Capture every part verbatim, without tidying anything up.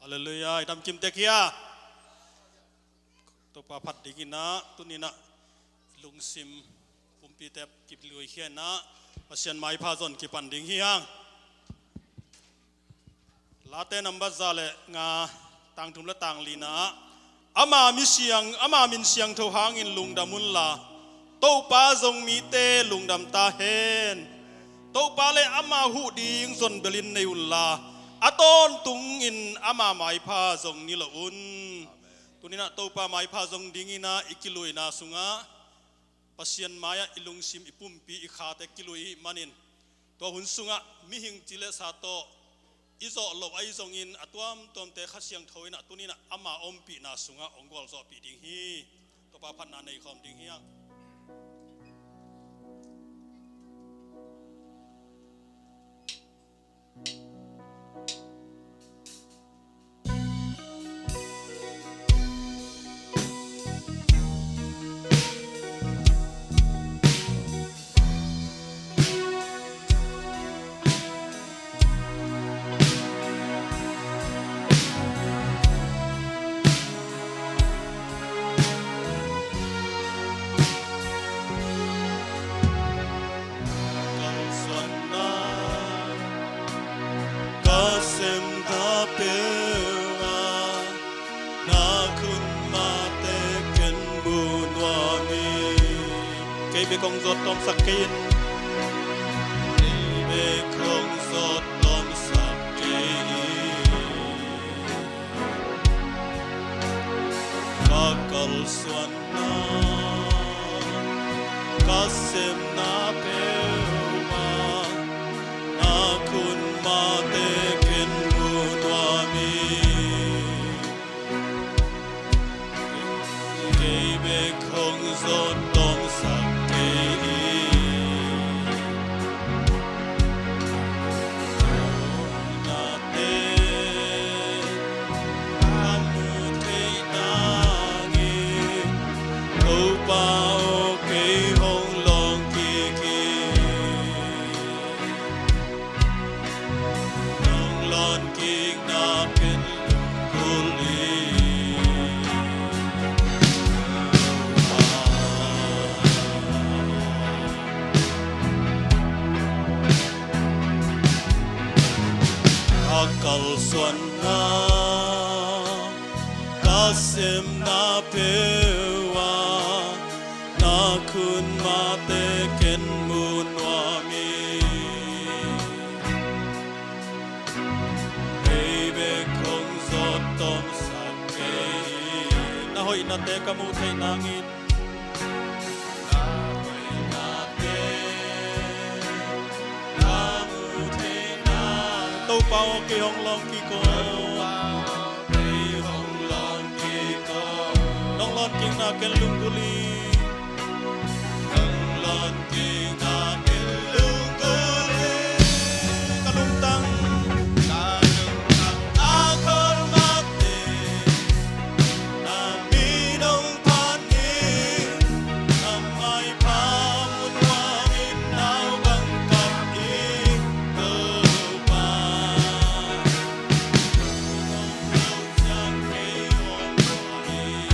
Halleluiah. I dam kim tek hia? Topa phat dingin ah, tuni-in ah lungsim pumpite kiluikhia-in ah, Pasian maipha zong kipan ding hi hang. Late number za le nga, tang thum le tang li-na ah, ama mi siang, ama min siangtho hangin lungdam unla, Topa zong mite lungdam ta hen. Topa le ama huh ding zon belin nei unla, a tawntungin ama maipha zong ni lo un. Tuni-in ah Topa maipha zong dingin ah i kiluina sungah, Pasian mai-ah i lungsim, i pumpi, i khate kilui ahih manin, tua hun sungah mihing ci le sa tawh i zawh loh ahi zongin, a tuamtuamte Kha Siangtho in ah tuni-in ah ama ompihna sungah hong gualzawhpih ding hi. Topa phatna nei khawm ding hi hang. Kalsuanna, ka semna peuh ah, na khut mahte ken mu nuam hi. Kei bek hong zawt tawmsak kei in. Kei bek hong zawt tawmsak kei in. Ka kalsuanna, ka semna peuh ah, na khut mahte ken mu nuam hi. Kei bek hong zawt tawmsak kei in. Nate ka mu theih nangin, Topa aw, kei hong lawng kik in. Nong lawn kikna ken lunggulh in. Ka kalsuanna, ka semna peuh ah, na khut mahte ken mu nuam hi. Kei bek hong zawt tawmsak kei in. Na hoihnate ka mu theih nangin. Na hoihnate ka mu theih nangin, Topa aw, kei hong lawng kik aw. Topa aw, kei hong lawng kik aw. Nong lawn kikna ken lunggulh in. Nong lawn kikna ken lunggulh in. Ka lungtang, ka lungtang a khol mahte, na min hong phat in, na maipha mu nuam in, na bang kap in, Topa. Hong lo ciang kei hong phat in.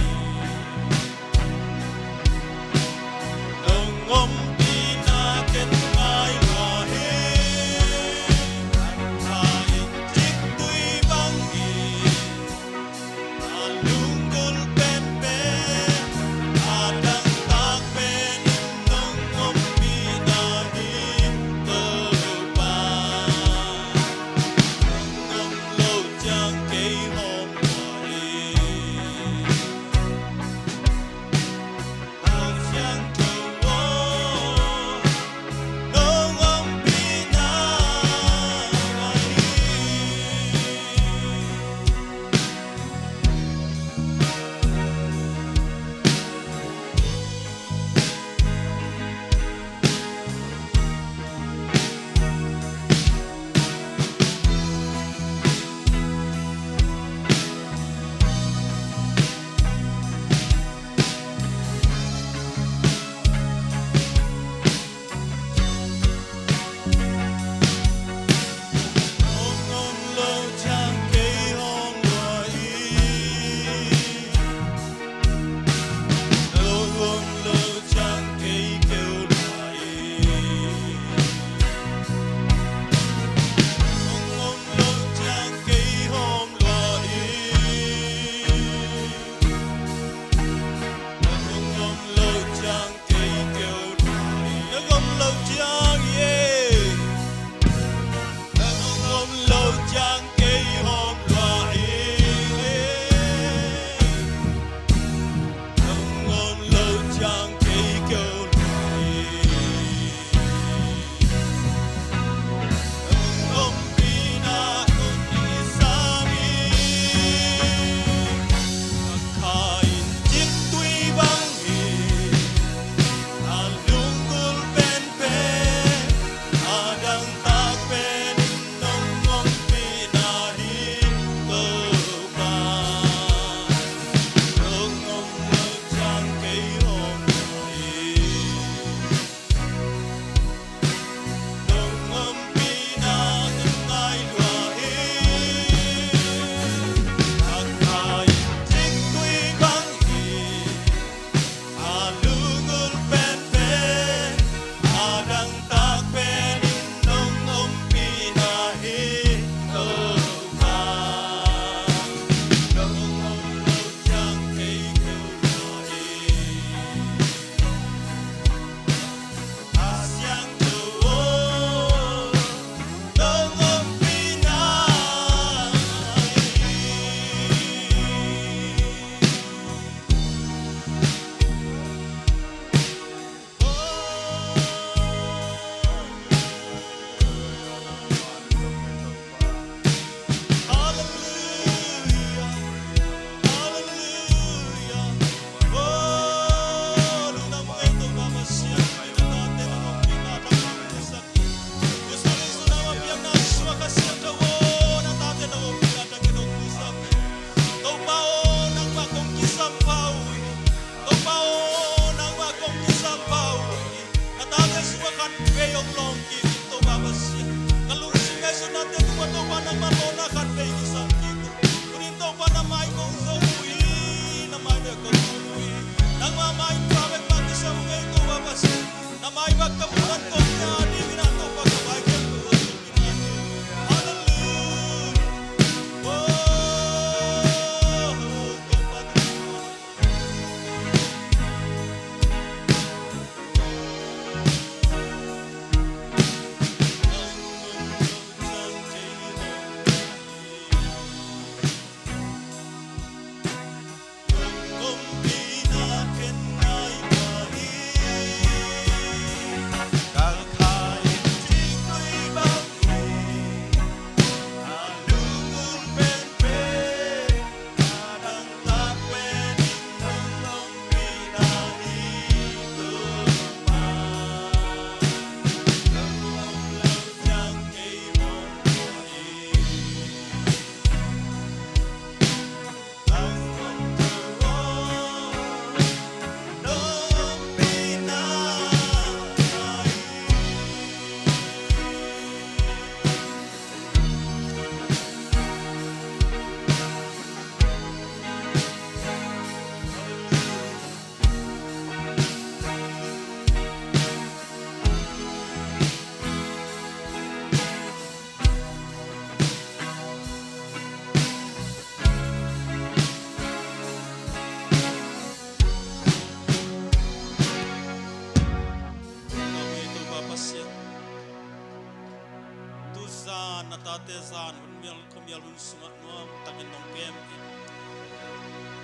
Te zan hun mial khuamial hun sungah nuam takin nong kem in.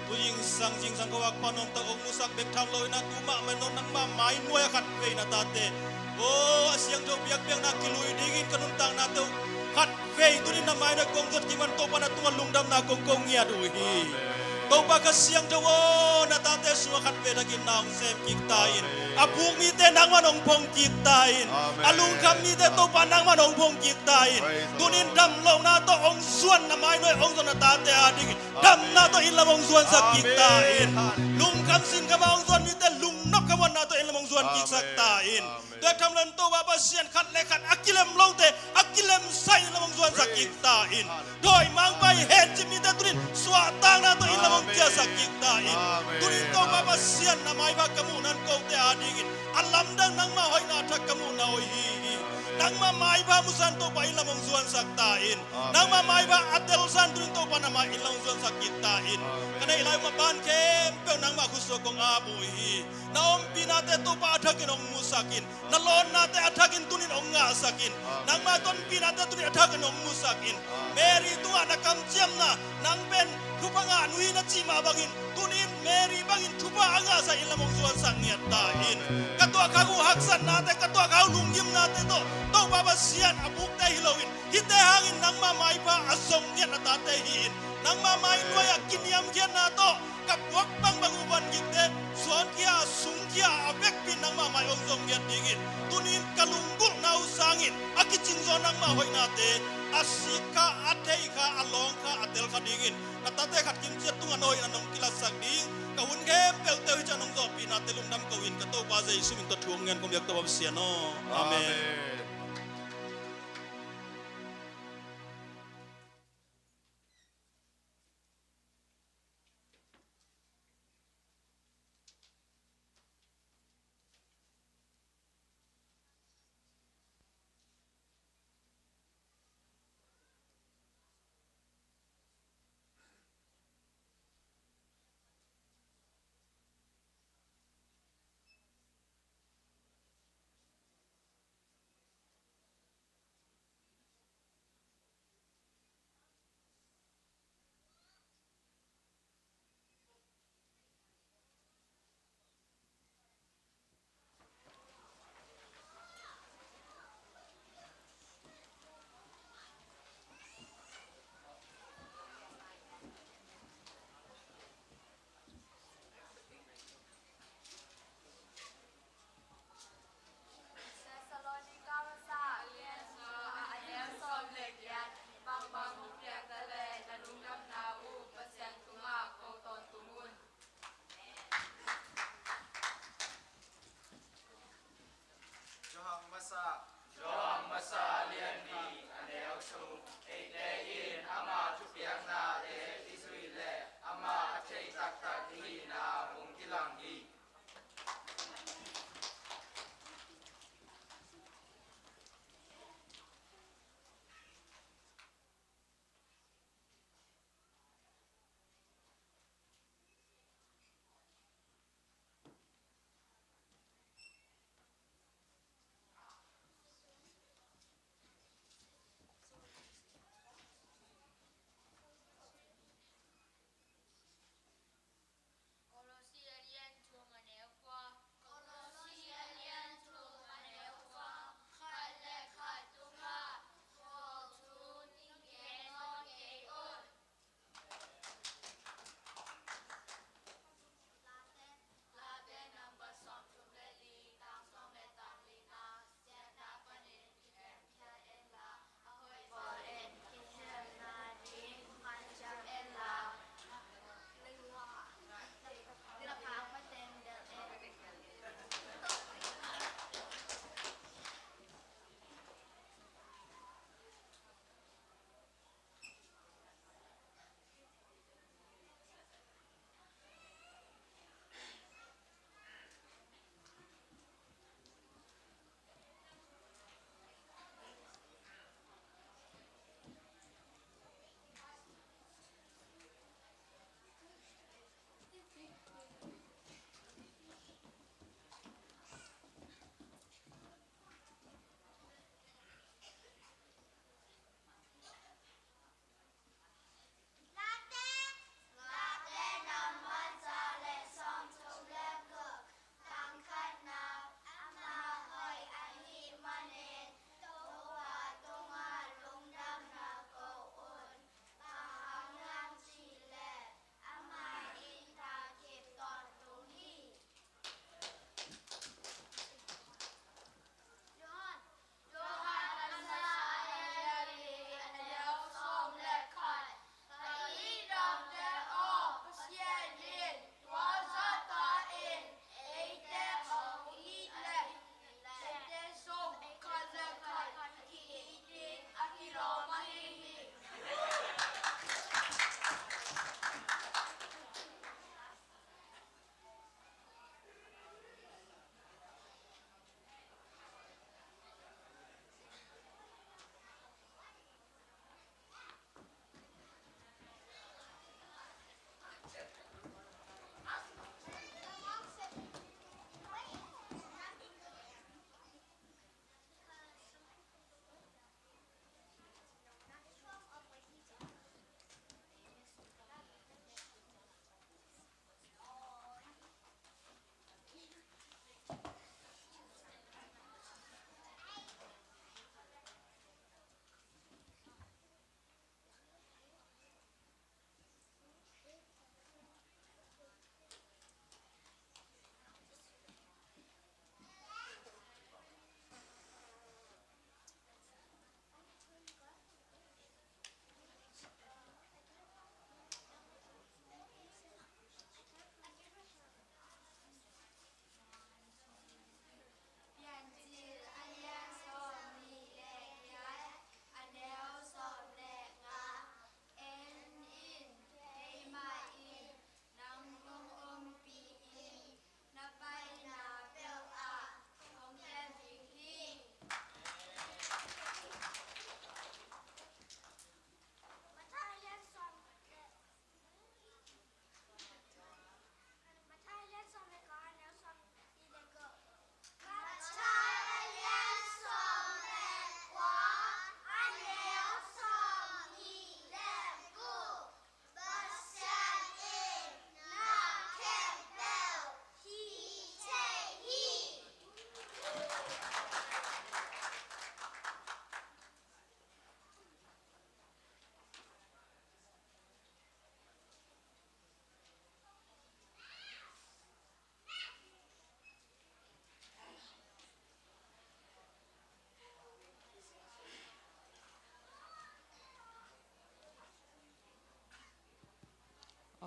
Tu zingsang zingsang khuavak pa nuam tak hong musak bek tham lo in a, tu mahmah in nangma mai nuai-a khatvei na tate, aw, a siangtho biakpiakna kilui dingin ka nuntaknate uh khatvei tuni-in na mai nuai kong zuat kiman Topa na tungah lungdamna kong ko ngiat uh hi. Amen. Topa Kha Siangtho aw, na tate sungah khatvei takin na hong sem kik ta in. Amen. A buk mite nangman hong phong kik ta in. Amen. A lungkham mite Topa nangman hong phong kik ta in. Praise the Lord. Tuni-in damlohna tawh hong zuan na mai nuai hong zuan na tate adingin damna tawh inn lam hong zuansak kik ta in. Amen. Hallelujah. Lungkham sinkham a hong zuan mite lungnop khamuanna tawh inn lam hong zuan kiksak ta in. Amen. Amen. Tua tham lo-in Topa Pasian khat le khat a kilem lote a kilemsa inn lam hong zuansak kik ta in. Praise. Hallelujah. Dawimangpa i hencip mite tuni-in suahtakna tawh inn lam hong ciahsak kik ta in. Amen. Tuni-in Topa Pasian na maipha ka muhna in kote adingin a lamdang nangma hoihna thak ka muhna uh hi hi. Amen. Nangma maipha musak in Topa inn lam hong zuansak ta in. Amen. Nangma maipha a telsa in tuni-in Topa na mai inn lam hong zuansak kik ta in. Amen. Ka neih lai uh maban khempeuh nangma khutsuah kong ap uh hi. Na ompihnate Topa a thakin hong musak in. Na lawnnate a thakin tuni-in hong ngahsak in. Amen. Nangma tonpihnate tuni-in a thakin hong musak in. Amen. Mary tungah na kamciamna, nang pen thupha ngahnu hi na cih mah bangin tuni-in Mary bangin thupha a ngahsak inn lam hong zuansak ngiat ta in. Amen. Ka tuahkhak uh haksatnate, ka tuahkhak uh lunggimnate tawh Topa Pasian a bukte hi loin hihte hangin nangma maipha a zong ngiat na tate hi-in nangma mai nuai-ah kiniamkhiatna tawh ka puak bangbang uh vangikte suankhia, sungkhia a vekpi-in nangma mai hong zong ngiat dingin tuni-in ka lunggulhna uh sangin a kicingzaw nangma hoihnate a sik kha, a thei kha, a lawng kha, a tel kha dingin na tate khat kim ciat tungah na hoihna nong kilatsak ding ka hun khempeuhte uh hih ciang nong zawhpihnate lungdam ko-in ka Topa Jesu min tawh thu hong ngen kong biak Topa Pasian aw. Amen. Amen.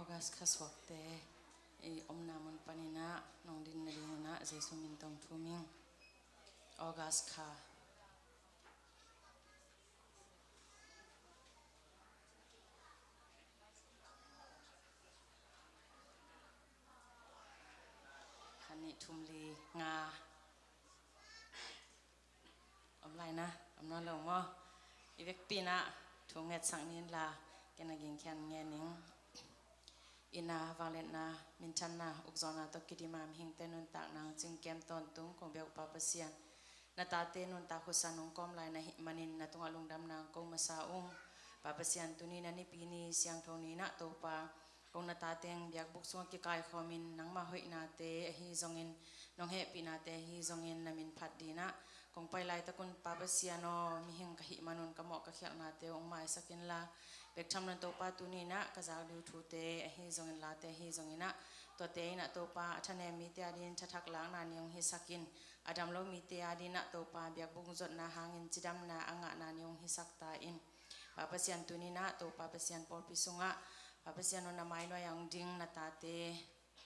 August kha suakte i omna mun panin ah nong din nading un ah Jesu min tawh thum ing. August kha. Kha nih thum li nga. Om lai na, om nawn lo maw? I vekpi in ah thu ngetsak ni in la, ken a gingkhian ngen ning. Inn a vangliatna, minthanna, ukzawhna tawh kidim a mihingte nuntakna hong cingkem tawntung kong biak uh Pa Pasian, na tate nuntak husa nong kawm lai na hih manin na tungah lungdamna hong ko masa ung. Pa Pasian, tuni na Nipi ni siangtho ni in ah Topa, ko na tate hong biakbuk sungah kikaikhawmin nangmah hoihnate ahi zongin nong hehpihnate ahi zongin na min phat dingin ah kong pai laitak un Pa Pasian aw, mihing ka hih man un ka mawh ka khialhnate hong maisak in la, bek tham lo in Topa tuni in ah ka zak ding uh thute ahi zongin late ahi zongin ah tuate in ah Topa a thanem mite a dingin thathak lakna ni hong hisak in, a dam lo mite a dingin ah Topa biakbuk hong zuatna hangin cidamna a ngahna ni hong hisak ta in. Pa Pasian, tuni in ah Topa Pasian pawlpi sungah Pa Pasian aw, na mai nuai ah hong ding na tate,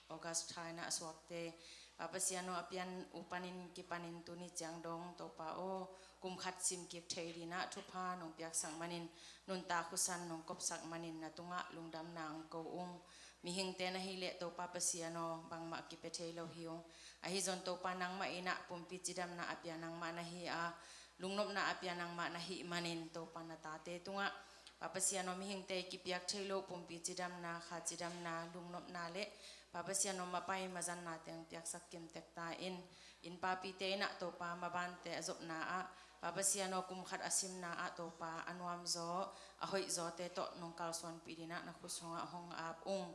August tha in ah a suakte, Pa Pasian aw, a pian uh panin kipanin tuni ciang dong Topa aw, kum khat sim kik thei dingin ah thupha nong piaksak manin, nuntak husa nong kopsak manin na tungah lungdamna hong ko ung. Mihingte na hih leh Topa Pasian aw, bangmah kipia thei lo hi ung. Ahi zong Topa, nangmah in ah pumpi cidamna a pia nangmah na hi a, lungnopna a pia nangmah na hih manin Topa, na tate tungah Pa Pasian aw, mihingte kipiak thei lo pumpi cidamna, kha cidamna, lungnopna le Pa Pasian aw, mapai mazanna teng piaksak kimtek ta in. Inn papite in ah Topa, mabante a zopna ah Pa Pasian aw, kum khat a simna ah Topa, a nuamzaw, a hoihzawte tawh nong kalsuanpih dingin ah na khut sungah hong ap ung.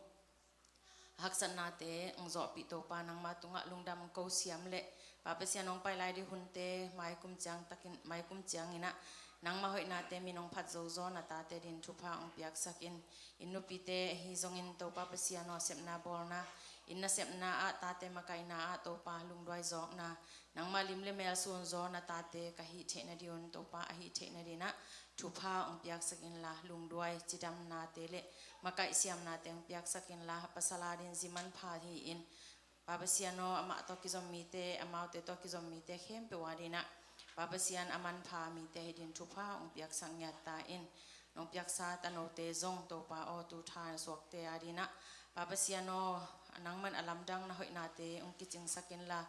Haksatnate hong zawhpih Topa, nangmah tungah lungdam hong ko siam leh Pa Pasian hong pai lai ding hunte, maikum ciang takin, maikum ciangin ah nangmah hoihnate min hong phat zozaw na tate dingin thupha hong piaksak in. Inn nupite ahi zongin Topa Pasian aw, sepna bawlna, inn nasepna ah tate makaihna ah Topa lungduai zawkna, nangmah lim le mel sunzaw na tate ka hih theih nading un Topa a hih theih nadingin ah thupha hong piaksak in la, lungduai cidamnate le makaih siamnate hong piaksak in la, pasal a dingin zi manpha hi-in Pa Pasian aw, amah tawh kizom mite, amaute tawh kizom mite khempeuh a dingin ah Pa Pasian a manpha mite hi dingin thupha hong piaksak ngiat ta in. Nong piaksa tanote zong Topa aw, tu tha na suakte a dingin ah Pa Pasian aw, nangman a lamdang na hoihnate hong kicingsak in la,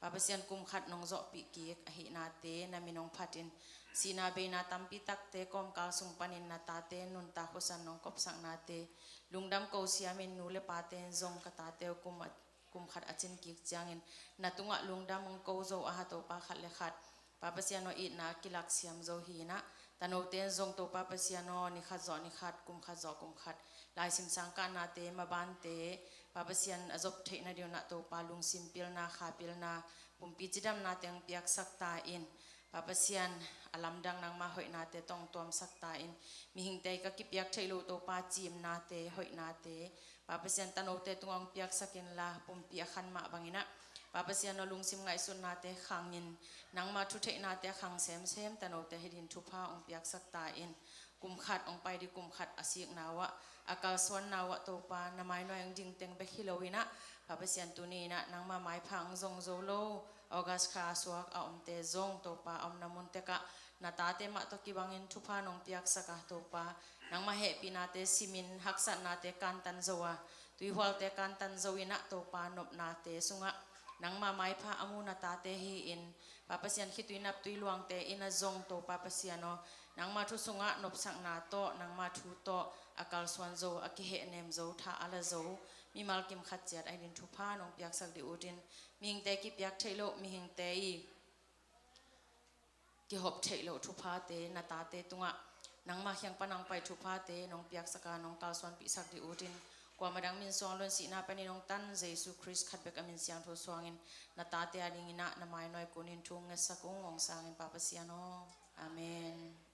Pa Pasian, kum khat nong zawhpih kik ahihnate na min hong phat in, sihna beina tampi takte kawmkal sung panin na tate nuntak husa nong kopsaknate lungdam ko siamin, nu le pate in zong ka tate uh kum a, kum khat a cin kik ciangin na tungah lungdam hong ko zo a, Topa, khat le khat Pa Pasian aw, itna a kilak siam zo hi-in ah, tanote in zong Topa Pasian aw, ni khat zawh ni khat, kum khat zawh kum khat laisim sangkahnate, mabante Pa Pasian a zop theih nading un ah Topa lungsim pilna, kha pilna, pumpi cidamnate hong piaksak ta in. Pa Pasian, a lamdang nangmah hoihnate tawh hong tuamsak ta in. Mihingte ka kipiak theih loh Topa, ciimnate, hoihnate Pa Pasian, tanote tungah hong piaksak in la, pumpi a khan mah bangin ah Pa Pasian aw, lungsim ngaihsutnate khangin, nangmah thutheihnate a khang semsem tanote hi dingin thupha hong piaksak ta in. Kum khat hong pai ding, kum khat a sikna uh ah, a kalsuanna uh ah Topa, na mai nuai hong ding teng bek hi lo-in ah Pa Pasian, tuni in ah nangmah maipha hong zong zo lo August kha a suak a omte zong Topa, a omna mun tek ah na tate mah tawh kibangin thupha nong piaksak a, Topa, nangmah hehpihnate simin haksatnate kantan zo a, tuihualte kantan zo-in ah Topa, nopnate sungah nangmah maipha a mu na tate hi-in, Pa Pasian, khitui naptui luangte in ah zong Topa Pasian aw, nangmah thu sungah nopsakna tawh, nangmah thu tawh a kalsuan zo, a kihehnem zo, tha a la zo mimal kim khat ciat a hi dingin thupha nong piaksak ding utin, mihingte kipiak theih loh, mihingte i kihop theih loh thuphate na tate tungah nangmah kiang pan hong pai thuphate nong piaksak a, nong kalsuanpihsak ding utin, kuamah dang min suang lo-in sihna panin hong tan Jesu Khrist khat bek a min siangtho suangin na tate a dingin ah na mai nuai kunin thu hong ngetsak ung, hong sangin Pa Pasian aw. Amen.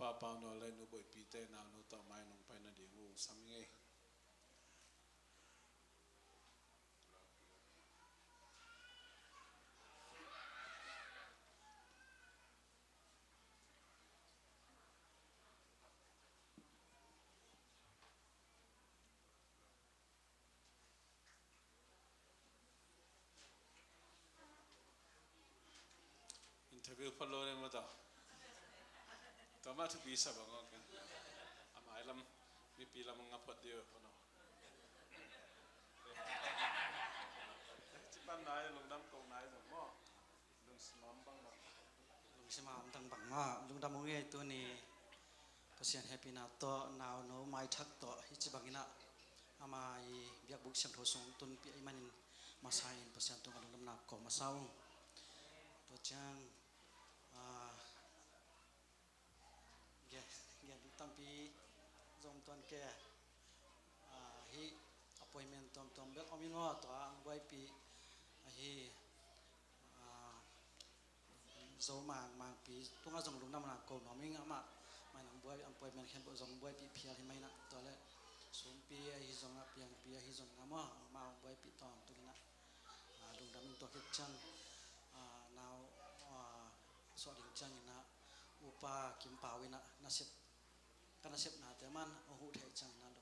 Pa Pauno le Nu Boihpite naunu tawh mai nong pai nading uh sam ing ei. Interview phot lo ding maw tawh. Tua mah thupi sa bang aw ken. A mai lam, mipi lam nga phot ding uh phot aw. Ci pan nai, lungdam kong nai zong maw. Lungsim a om bang maw. Lungsim a om dang bang maw. Lungdam ung ei tuni. Pasian hehpihna tawh, naunu maithak tawh, hih ci bangin ah ama i biakbuk siangtho sung tunpih ahih manin masa in Pasian tungah lungdamna ko masa ung. Tua ciang, ah, gen, gen tampi zong tuan ke, ah, hih appointment tuamtuam bek om in maw, tua ang buaipih ahi, ah, Zo Mang, Mangpi tungah zong lungdamna ko nuam ing. Amah mai nang buai, ang buai men khen bo zong buaipih phial hi mai na, tua le sumpi ahi zong a, piangpi ahi zong a maw, amah buaipih tawng tung in ah, ah, lungdam in tua khit ciang, ah, nau, ah, suah ding ciang in ah, Upa Kim Pau in ah nasep, ka nasepnate man a huh theih ciang in ah,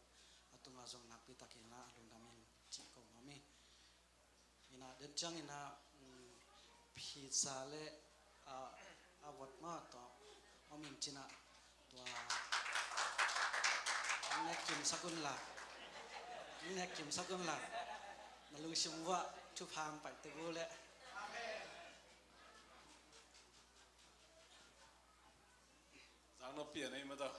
a tungah zong nakpi takin ah lungdam ing cih ko nuam hi. Ina den ciang ina, um, pizza le, ah, a vot ma tawh om in cina tua. Nek kim sakun la. Nek kim sakun la. Na lungsim vua thuphang pai te gu le. Zang no pian ei ma tawh.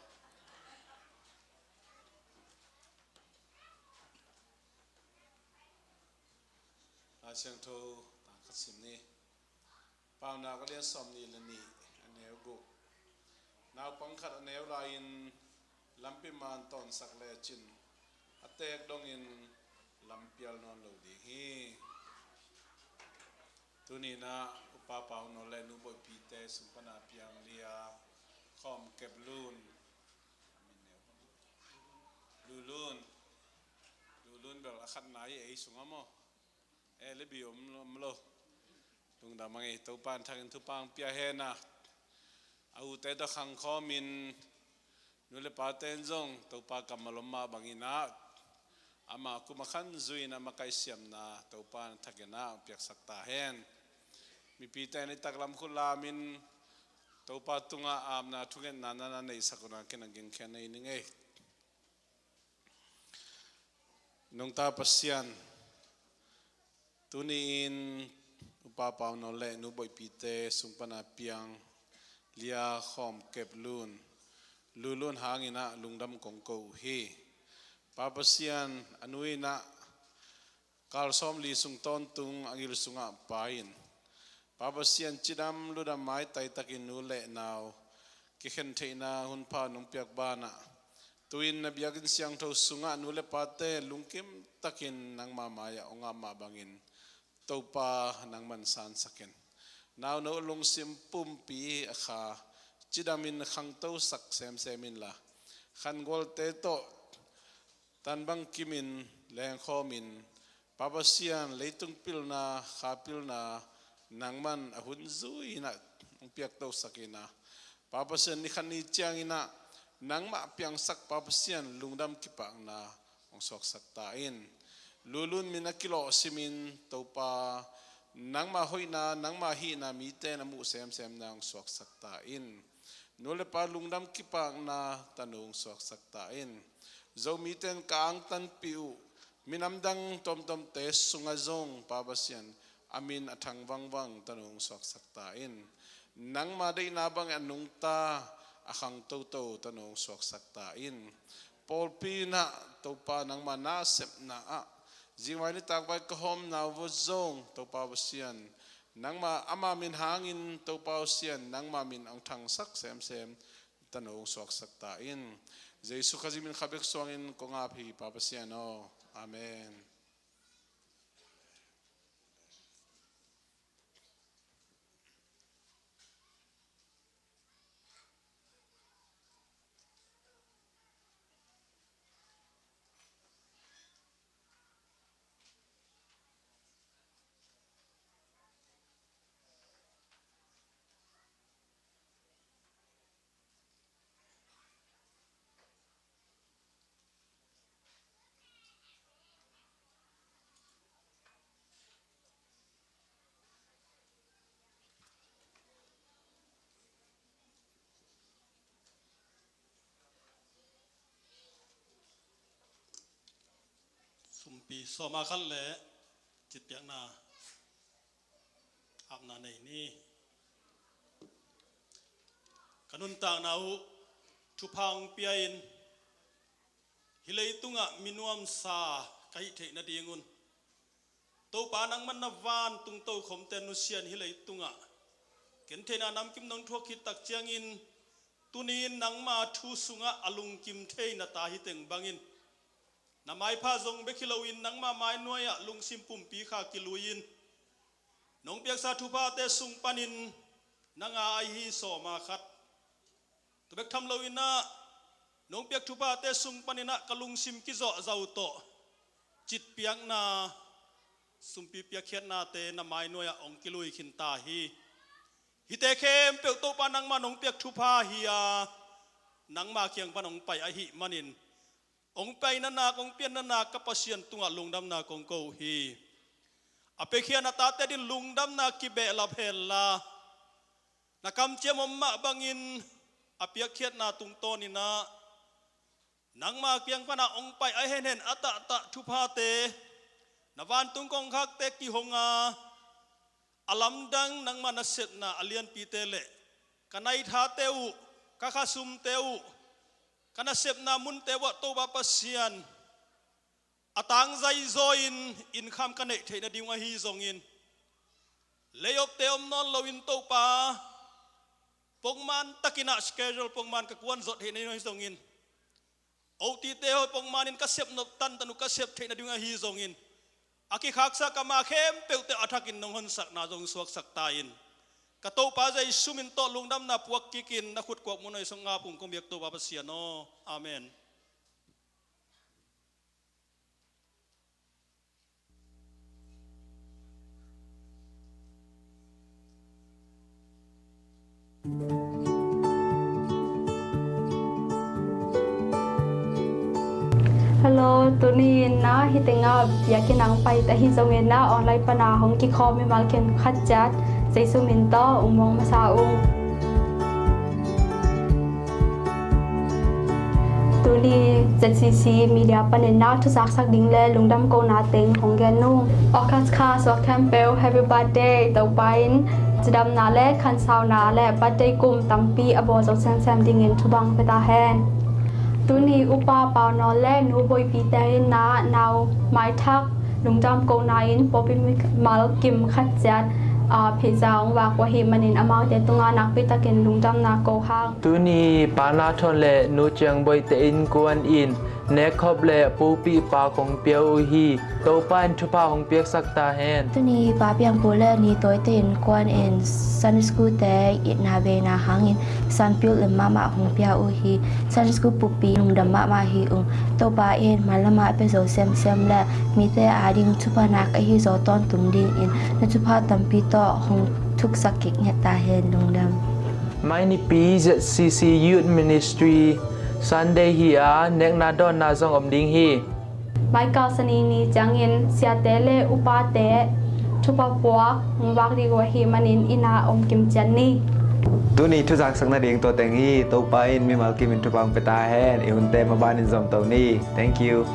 Lai Siangtho tang khat sim ni. Paunak a lian sawm nih le nih, a neu guk. Naupang khat a neu lai-in lampi man tawnsak lecin a teek dongin lampial nawn lo ding hi. Tuni-in ah Upa Pauno le Nu Boihpite sung pana piang Lia Khawm Kep Lun, Lulun, Lulun bel a khatna hi ei sungah maw. E le bi om lo, om lo. Lungdam a ngei, Topa in thakin thupha hong pia hen a. A ute tawh khang khawmin nu le pate in zong Topa kammal om mah bangin ah ama kum a khan zui-in a makaih siamna Topa in thakin ah hong piaksak ta hen. Mipite in i taklam khut lamin Topa tungah apna thungetna na na neihsak un a kin a gingkhian nei ning ei. Nungta Pasian, tuni-in Upa Pauno le Nu Boihpite sung pana piang Lia Khawm Kep Lun, Lulun hangin ah lungdam kong ko uh hi. Pa Pasian, a nu in ah kal sawmli sung tawntung a gil sungah pai-in, Pa Pasian, cidam ludam maitai takin nu le nau kikhen theihna hunpha nong piak banah, tu-in na biakinn siangtho sungah nu le pate lungkim takin nangma mai-ah hong ap mah bangin Topa nangman sansak in. Nauno lungsim pumpi a kha cidamin khangtosak semsem inla, khangualte tawh tan bang kimin lengkhawmin, Pa Pasian, leitung pilna, kha pilna, nangman a hun zui-in ah hong piaktosak in ah, Pa Pasian, ni khat ni ciangin ah nangmah piangsak, Pa Pasian, lungdam kipakna hong suaksak ta in. Lulun min a kilawh simin, Topa, nangma hoihna, nangma hihna mite na muh semsemna hong suaksak ta in. Nu le pa lungdam kipakna tanu hong suaksak ta in. Zomite in ka angtanpih uh minam dang tuamtuamte sungah zong, Pa Pasian, a min a thang vangvang tanu hong suaksak ta in. Nangma deihna bangin a nungta, a khangtoto tanu hong suaksak ta in. Pawlpi in ah, Topa, nangma nasepna ah zingvai nitak vai ka hawmna uh zong, Topa Pasian, nangma ama min hangin, Topa Pasian, nangma min hong thangsak semsem tanu hong suaksak ta in. Jesu Khazih min khat bek suangin kong ap hi, Pa Pasian aw. Amen. Pi sawma khat le citpiakna hapna nei ni. Ka nuntakna uh thupha hong pia-in hih leitungah minuamsa ka hih theih nadingun Topa nangman na vantung tokhomte nusian hih leitungah gentheihna namkim nong thuak khit tak ciangin tuni-in nangma thu sungah a lungkim thei na ta hi teng bangin na maipha zong bek hi loin nangma mainuai-ah lungsim pumpi kha kilui-in nong piaksa thuphate sung panin na nga ahi sawma khat. Tua bek tham loin ah nong piak thuphate sung panin ah ka lungsim kizawhzau tawh citpiakna, sumpi piakkhiatnate na mainuai-ah hong kilui khin ta hi. Hihte khempeuh Topa nangma nong piak thupha hi-a nangma kiang pan hong pai ahih manin hong paina nak, hong pianna nak ka Pasian tungah lungdamna kong ko uh hi. A piakhia na tate adingin lungdamna kibehlap henla, na kamciam om mah bangin a piakkhiatna tungtawnin ah nangma kiang panah hong pai a henhen a tahtah thuphate, na vantung kongkhakte kihong a, a lamdang nangma nasepna a lianpite le ka naithate uh, ka khasumte uh, ka nasepna munte uh ah Topa Pasian, a tangzai zaw-in income ka neih theih nading uh ahi zongin, lei-opte om nawn loin Topa, pongman takin ah schedule pongman ka kuan zawh theih nading uh ahi zongin, O T te hoih pongmanin ka sep nop tantan uh ka sep theih nading uh ahi zongin, a kikhaksa ka ma khempeuhte a thakin nong honsakna zong suaksak ta in, ka Topa Jesu min tawh lungdamna puak kikin na khut kuak mun hoih sung nga pung kong biak Topa Pasian aw. Amen. Hello, tuni in na hih tengah biakinn ah hong pai ta hi zongin na online pana hong kikhawm mimal kim khat ciat Jesu min tawh hong muang masa ung. Tuni Z C C media panin na thuzaksak ding le lungdam kohna teng hong gen ung. August kha suak khempeuh happy birthday. Topa in cidamna le khansauna le birthday kum tampi a bawl zo semsem dingin thupha hong pia ta hen. Tuni upa Pau Nawl le nu Boipite in na nau maithak lungdam kohna in pawlpi mimal kim khat ciat, ah, pizza hong vak uh ahih manin amaute tungah nakpi takin lungdamna ko hang. Tuni Pa Na Thawn le Nu Ciang Boite innkuan in nekkhop le pawlpi pak hong pia uh hi. Topa in thupha hong piaksak ta hen. Tuni Pa Piang Pu le Ni Tawite innkuan in Sunday school te itna veina hangin sanpil lim mahmah hong pia uh hi. Sunday school pawlpi lungdam mahmah hi ung. Topa in manlamah pia zo semsem le mite ading thupha nak ahi zaw tawntung dingin na thupha tampi tawh hong thuksak kik ngiat ta hen. Lungdam. Mai nipi Z C C Youth Ministry Sunday hi-a nekna dawnna zong om ding hi. Mai kal Sani ni ciangin siate le upate thupha puak hong vak ding uh ahih manin inn ah om kim ciat ni. Tuni thuzaksak nading tua teng hi. Topa in mimal kimin thupha hong pia ta hen. I hunte maban in zom to ni. Thank you.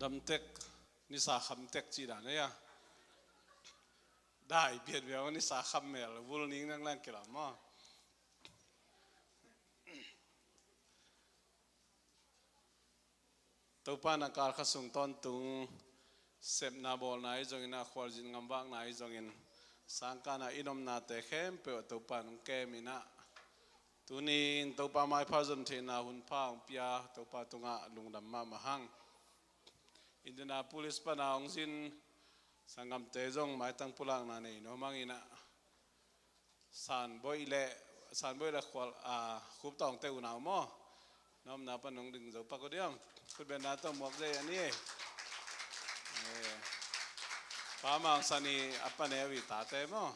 Damtek, nisa khamtek cih dan ei a. Dai biat biak nisa kham mel vul ning nang lang kilam maw. Topa na kal kha sung tawntung sepna bawlna ahi zongin, a khualzin ngamvakna ahi zongin, sangkahna i nomnate khempeuh Topa nong kem in ah, tuni in Topa maipha zon theihna hunpha hong pia Topa tungah lungdam mahmah hang. Indianapolis pana hong zin sanggamte zong maitang pulakna nei nuam hang in ah, Sanboih le, Sanboih le khual, a, Khuptawngte unau maw? Na omna pan nong ding zo pak uh diam? Khutbetna tawh muak zei a ni. Eh, Pa Mang Sani a pane uh i tate maw?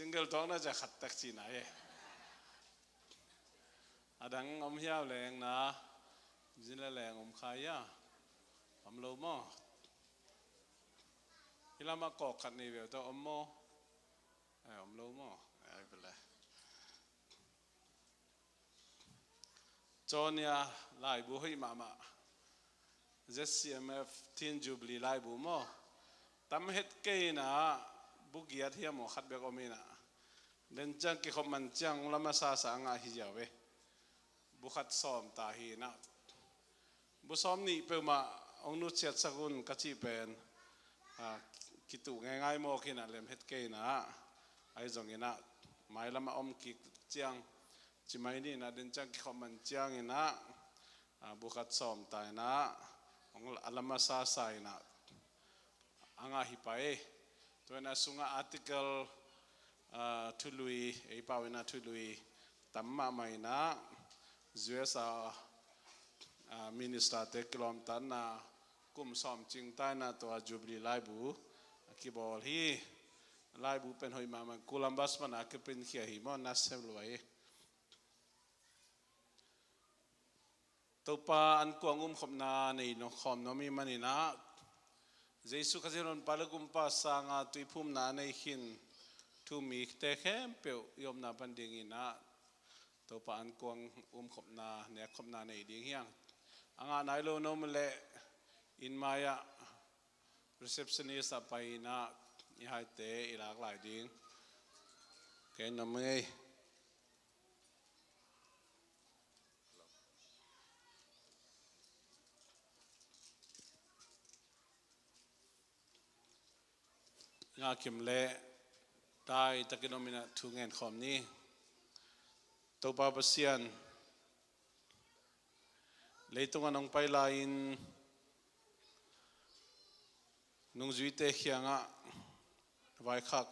Single tuakna cia khat tak cihna e. A dang om hiau leng na, zin le leng om kha hia? Om lo maw? Hi lamah kawk khat nei veu tawh om maw? Ai, om lo maw? Ai, bele. Cawnia laibu hoih mahmah. Z C M F Teen Jubilee laibu maw? Tam het kei inah, bu giat hiam maw khat bek om inah. Den ciang kikhop man ciang lama sasa a ngah hi ziau ve. Bu khat sawm ta hi inah. Bu sawm nih peuhmah hong nutsiatsak un ka cih pen, a, kituh ngeingai mawk inah lem het kei inah. Ahi zong inah, mailamah om kik ciang, cimai ni inah den ciang kikhop man ciang inah, a, bu khat sawm ta inah, hong la-, a lama sasa inah. A ngah hi pah e. Tua inah sungah article, a, thului, ei pau inah thului tam mahmah inah, U S a, a, minister te kilawmtatna kum sawm cing ta inah tua Jubilee laibu a kibawl hi. Laibu pen hoih mahmah, Columbus pan a kiprint khia hi maw, na sem lua hi. Topa ankuang umkhopna nei nuam khawm nuam i hih manin ah, Jesu Khazih Honpa le Gumpa sanga tuiphumna a nei khin thu-um mite khempeuh i omna pan dingin ah, Topa ankuang umkhopna, nekkhopna nei ding hi hang. A ngah nai lo na om leh inn mai-ah receptionist ah pai-in ah i haite i lak lai ding. Kei nuam ngei. Ngah kim leh dai takin om in ah thu ngen khawm ni. Topa Pasian, leitungah nong pai lai-in nungzuite kiangah vaikhak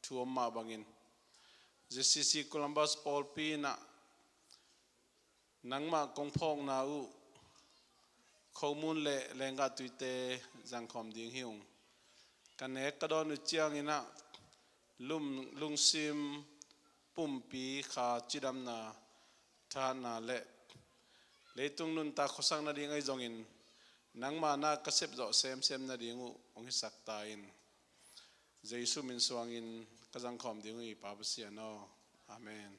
thu om mah bangin, Z C C Columbus pawlpi in ah nangmah kong phawkna uh khomun le lenggahtuite zangkhawm ding hi ung. Ka nek ka dawn uh ciangin ah lum-, lungsim pumpi kha cidamna, thahatna le leitung nuntak khuasak nading ahi zongin nangma na ka sepzawh semsem nading uh hong hisak ta in. Jesu min suangin ka zangkhawm ding uh hi, Pa Pasian aw. Amen.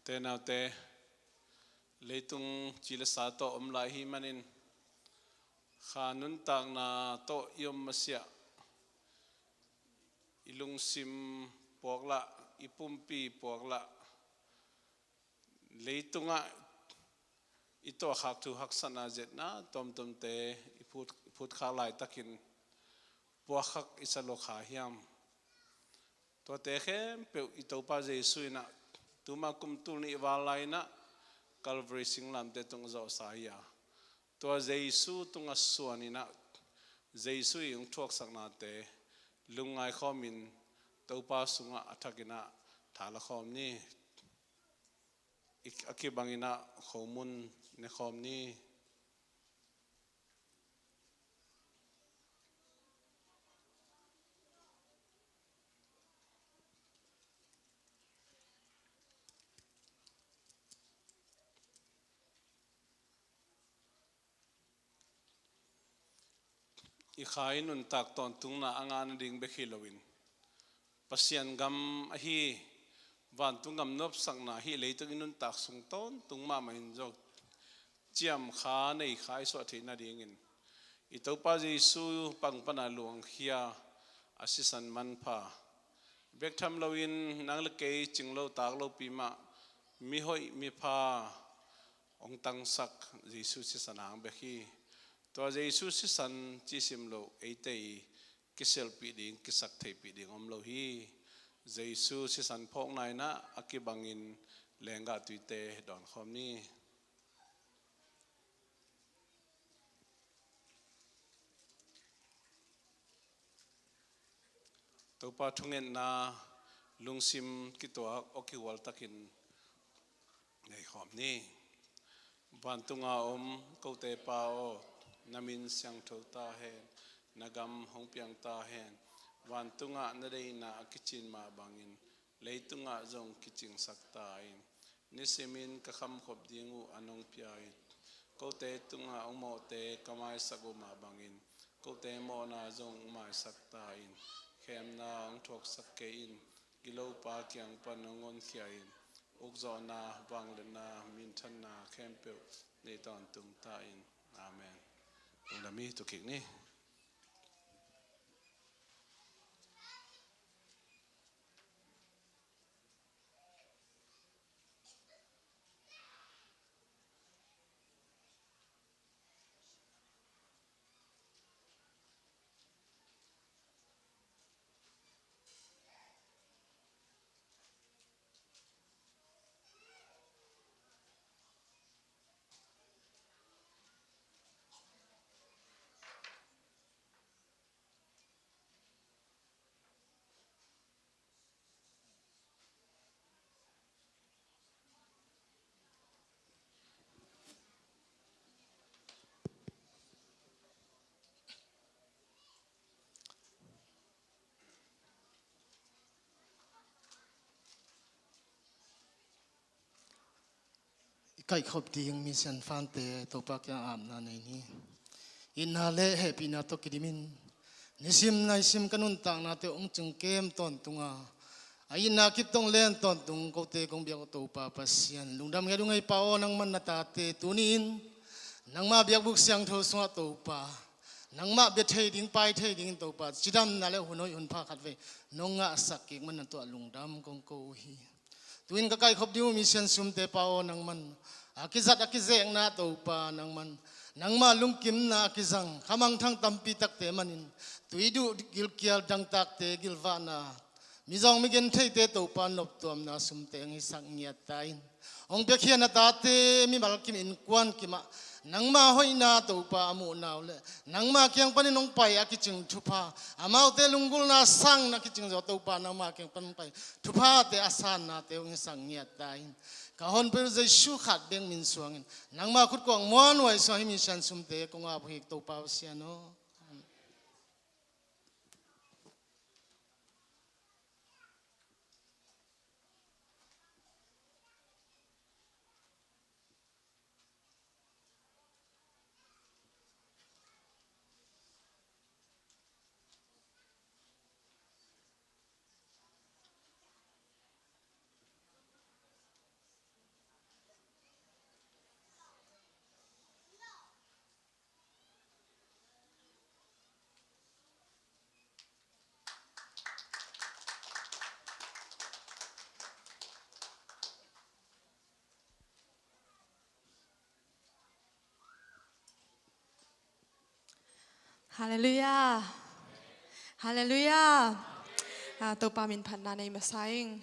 Ute naute, leitung ci le sa tawh om lai hi manin, kha nuntakna tawh i om masiah, i lungsim puaklah, i pumpi puaklah, leitungah i tuahkhak thu haksatna zetna tuamtuamte i phut, i phutkhak laitakin puakkhak i sa lo kha hiam? Tuate khempeuh i Topa Jesu in ah tuma kum tul nih val lai-in ah Calvary singlamteh tung zawhsa hi a, tua Jesu tungah suan in ah Jesu i hong thuaksaknate lungngai khawmin Topa sungah a thakin ah thala khawm ni. I, a kibangin ah khomun ne khawm ni. I kha i nuntak tawntungna a ngah nading bek hi loin, Pasian gam ahi, vantung gam nopsakna ahi leitung i nuntak sung tawntung mahmah in zong ciam kha nei kha i suah theih nadingin i Topa Jesu pang pana luangkhia a sisan manpha bek tham loin nang le kei cing lo tak lopi mah mihoih mipha hong tangsak Jesu sisan hang bek hi. Tua Jesu sisan cisim loh eite i kiselpih ding, kisaktheihpih ding om lo hi. Jesu sisan phawkna in ah a kibangin lenggahtuite dawnkhawm ni. Topa thungetna Lungsim kituak aw kihual takin nei khawm ni. Vantunga om kote Pa aw, na min siangtho ta hen, na gam hong piang ta hen. Vantungah na deihna a kicin mah bangin leitungah zong kicingsak ta in. Nisimin ka khamkhop ding uh a nong pia in. Kote tungah hong mawhte ka maisak uh mah bangin kote mawhna zong hong maisak ta in. Khemna hong thuaksak kei in. Gilopa kiang pan hong honkhia in. Ukzawhna, vangliatna, minthanna khempeuh nei tawntung ta in. Amen. Lungdam hi. Thukik ni. I kaihkhop ding Misian fante Topa kiang apna nei ni. Itna le hehpihna tawh kidimin nisim naisim ka nuntaknate hong cingkem tawntunga, a itna kip tawh len tawntung kote kong biak uh Topa Pasian, lungdam ngiat ung ei Pa aw. Nangman na tate tuni-in nangma biakbuk siangtho sungah Topa, nangmah bia thei ding, pai thei dingin Topa, cidamna le hun hoih hun pha khatvei nong ngahsak kik manin tua lungdam kong ko uh hi. Tu-in ka kaihkhop ding uh Misian sumte Pa aw, nangman a kizat a kizekna Topa, nangman nangmah lungkimna a kizang khamangthang tampi takte manin, tuiduh gilkial dangtakte gilvahna, mizawng migentheite Topa noptuamna sumte hong hisak ngiat ta in. Hong piakhia na tate mimal kim innkuan kimah nangma hoihna Topa a muhna uh le nangma kiang panin hong pai a kicing thupha, amaute lunggulhna sangin a kicing zaw Topa nangma kiang panin hong pai thuphate a sannate hong hisak ngiat ta in. Ka honpih uh Jesu khat bek min suangin nangma khutkuang muanhuai sungah hih Misian sumte kong ap uh hi Topa Pasian aw. Halleluiah. Halleluiah. Ah, Topa min phatna nei masa ing.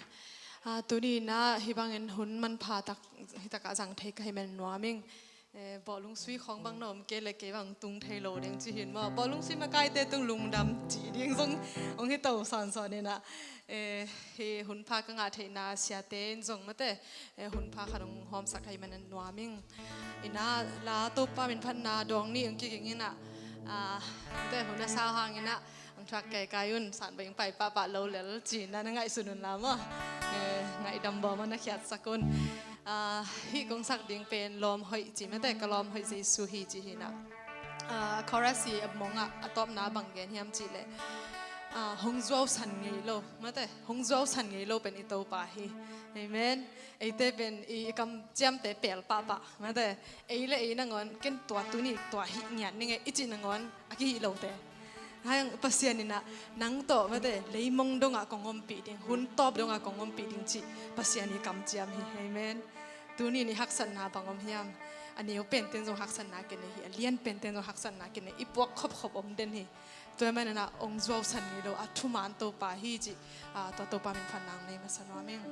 Ah, tuni-in ah hih bangin hun manpha tak, hih takah zang thei ka hih manin nuam ing. Eh, bawlung sui khawng bang na om kei le kei bang tung thei lo ding ci hi in maw. Bawlung sui makaite tung lungdam cih ding zong hong hi to sawnsawn in ah. Eh, hih hun pha ka ngah theihna siate in zong mate, eh, hun pha khat hong hawmsak ahih manin nuam ing. In ah la Topa min phatna dawng nih hong kiging in ah, ah, mate hun a sau hangin ah ang thuak kaikai un, san bai hong pai pahpah lo lel ci-in ah na ngaihsun unla maw. Eh, ngaihdam bawm ah na khiatsak un. Ah, hih kong sak ding pen Lawm Hoih ci mate, ka lawm hoih Jesu hi ci hi in ah. Ah, chorus hi a mong ah, a tawpna bang gen hiam cih leh, ah, hong zuausan ngei lo, mate, hong zuausan ngei lo pen i Topa hi. Amen. Eite pen i, i kamciamte pel pahpah, mate, ei le ei nangawn ken tua tuni tua hih ngiat ning e i cih nangawn a kihih lote. Hang Pasian in ah nang tawh mate, leimong dongah kong ompih ding, hun tawp dongah kong ompih ding cih Pasian i kamciam hi. Amen. Tuni-in i haksatna bang om hiam? A neu penten zong haksatna kinei hi, a lian penten zong haksatna kinei, i puak khopkhop om den hi. Tua ahih manin ah hong zuausan ngei lo a thuman Topa hi cih, ah, tua Topa min phatna nei masa nuam ing.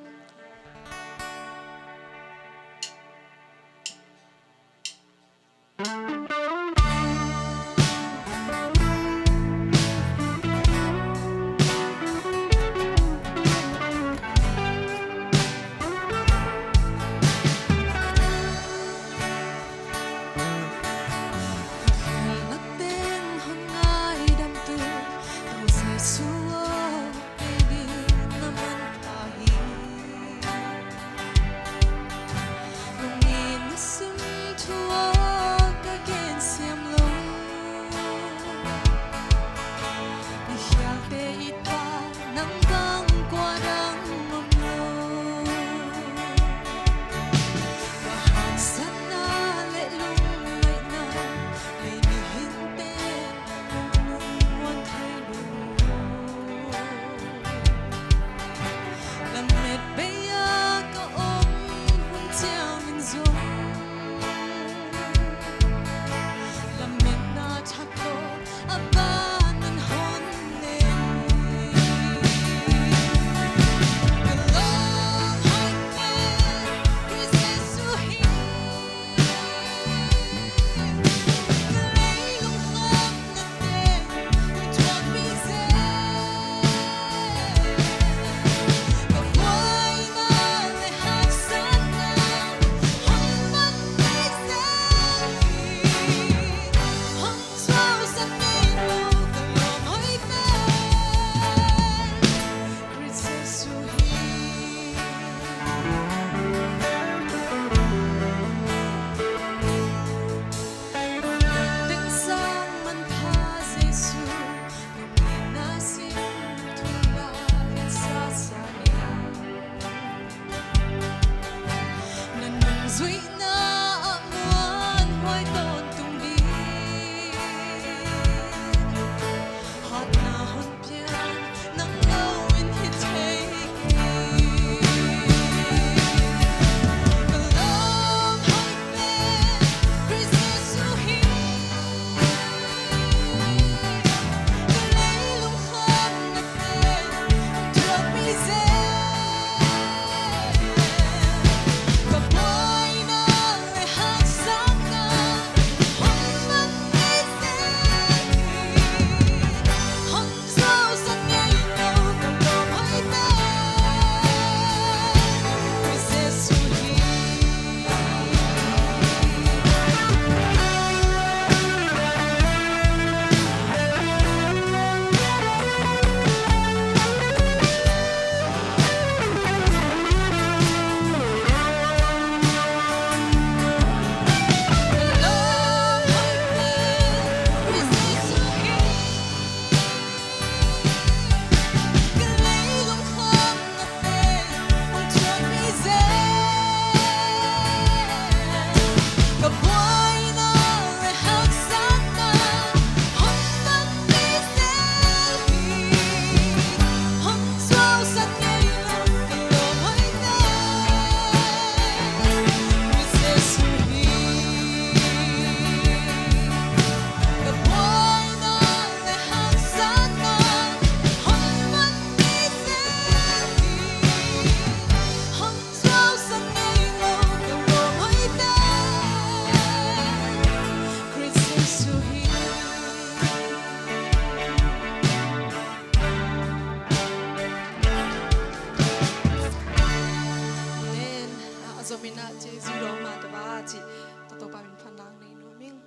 Jesu lawmman tawh a cih tawh Topa min phatna nei nuam ing.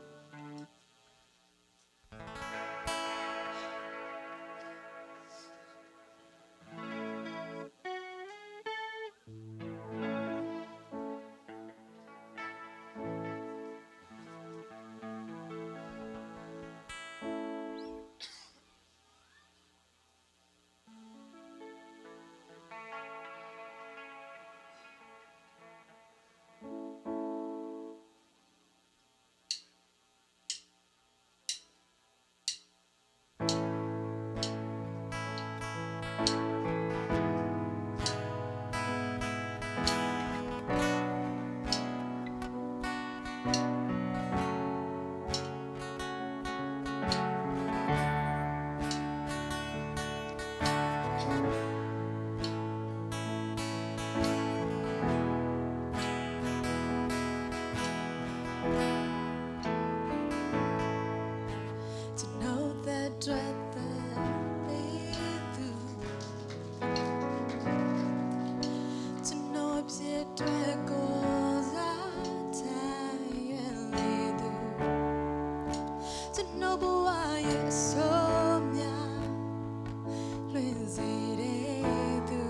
Tano that dweh that be tu. Tano pye dweh ko za ta yue le tu. Tano bua ye so mya luen zi de tu.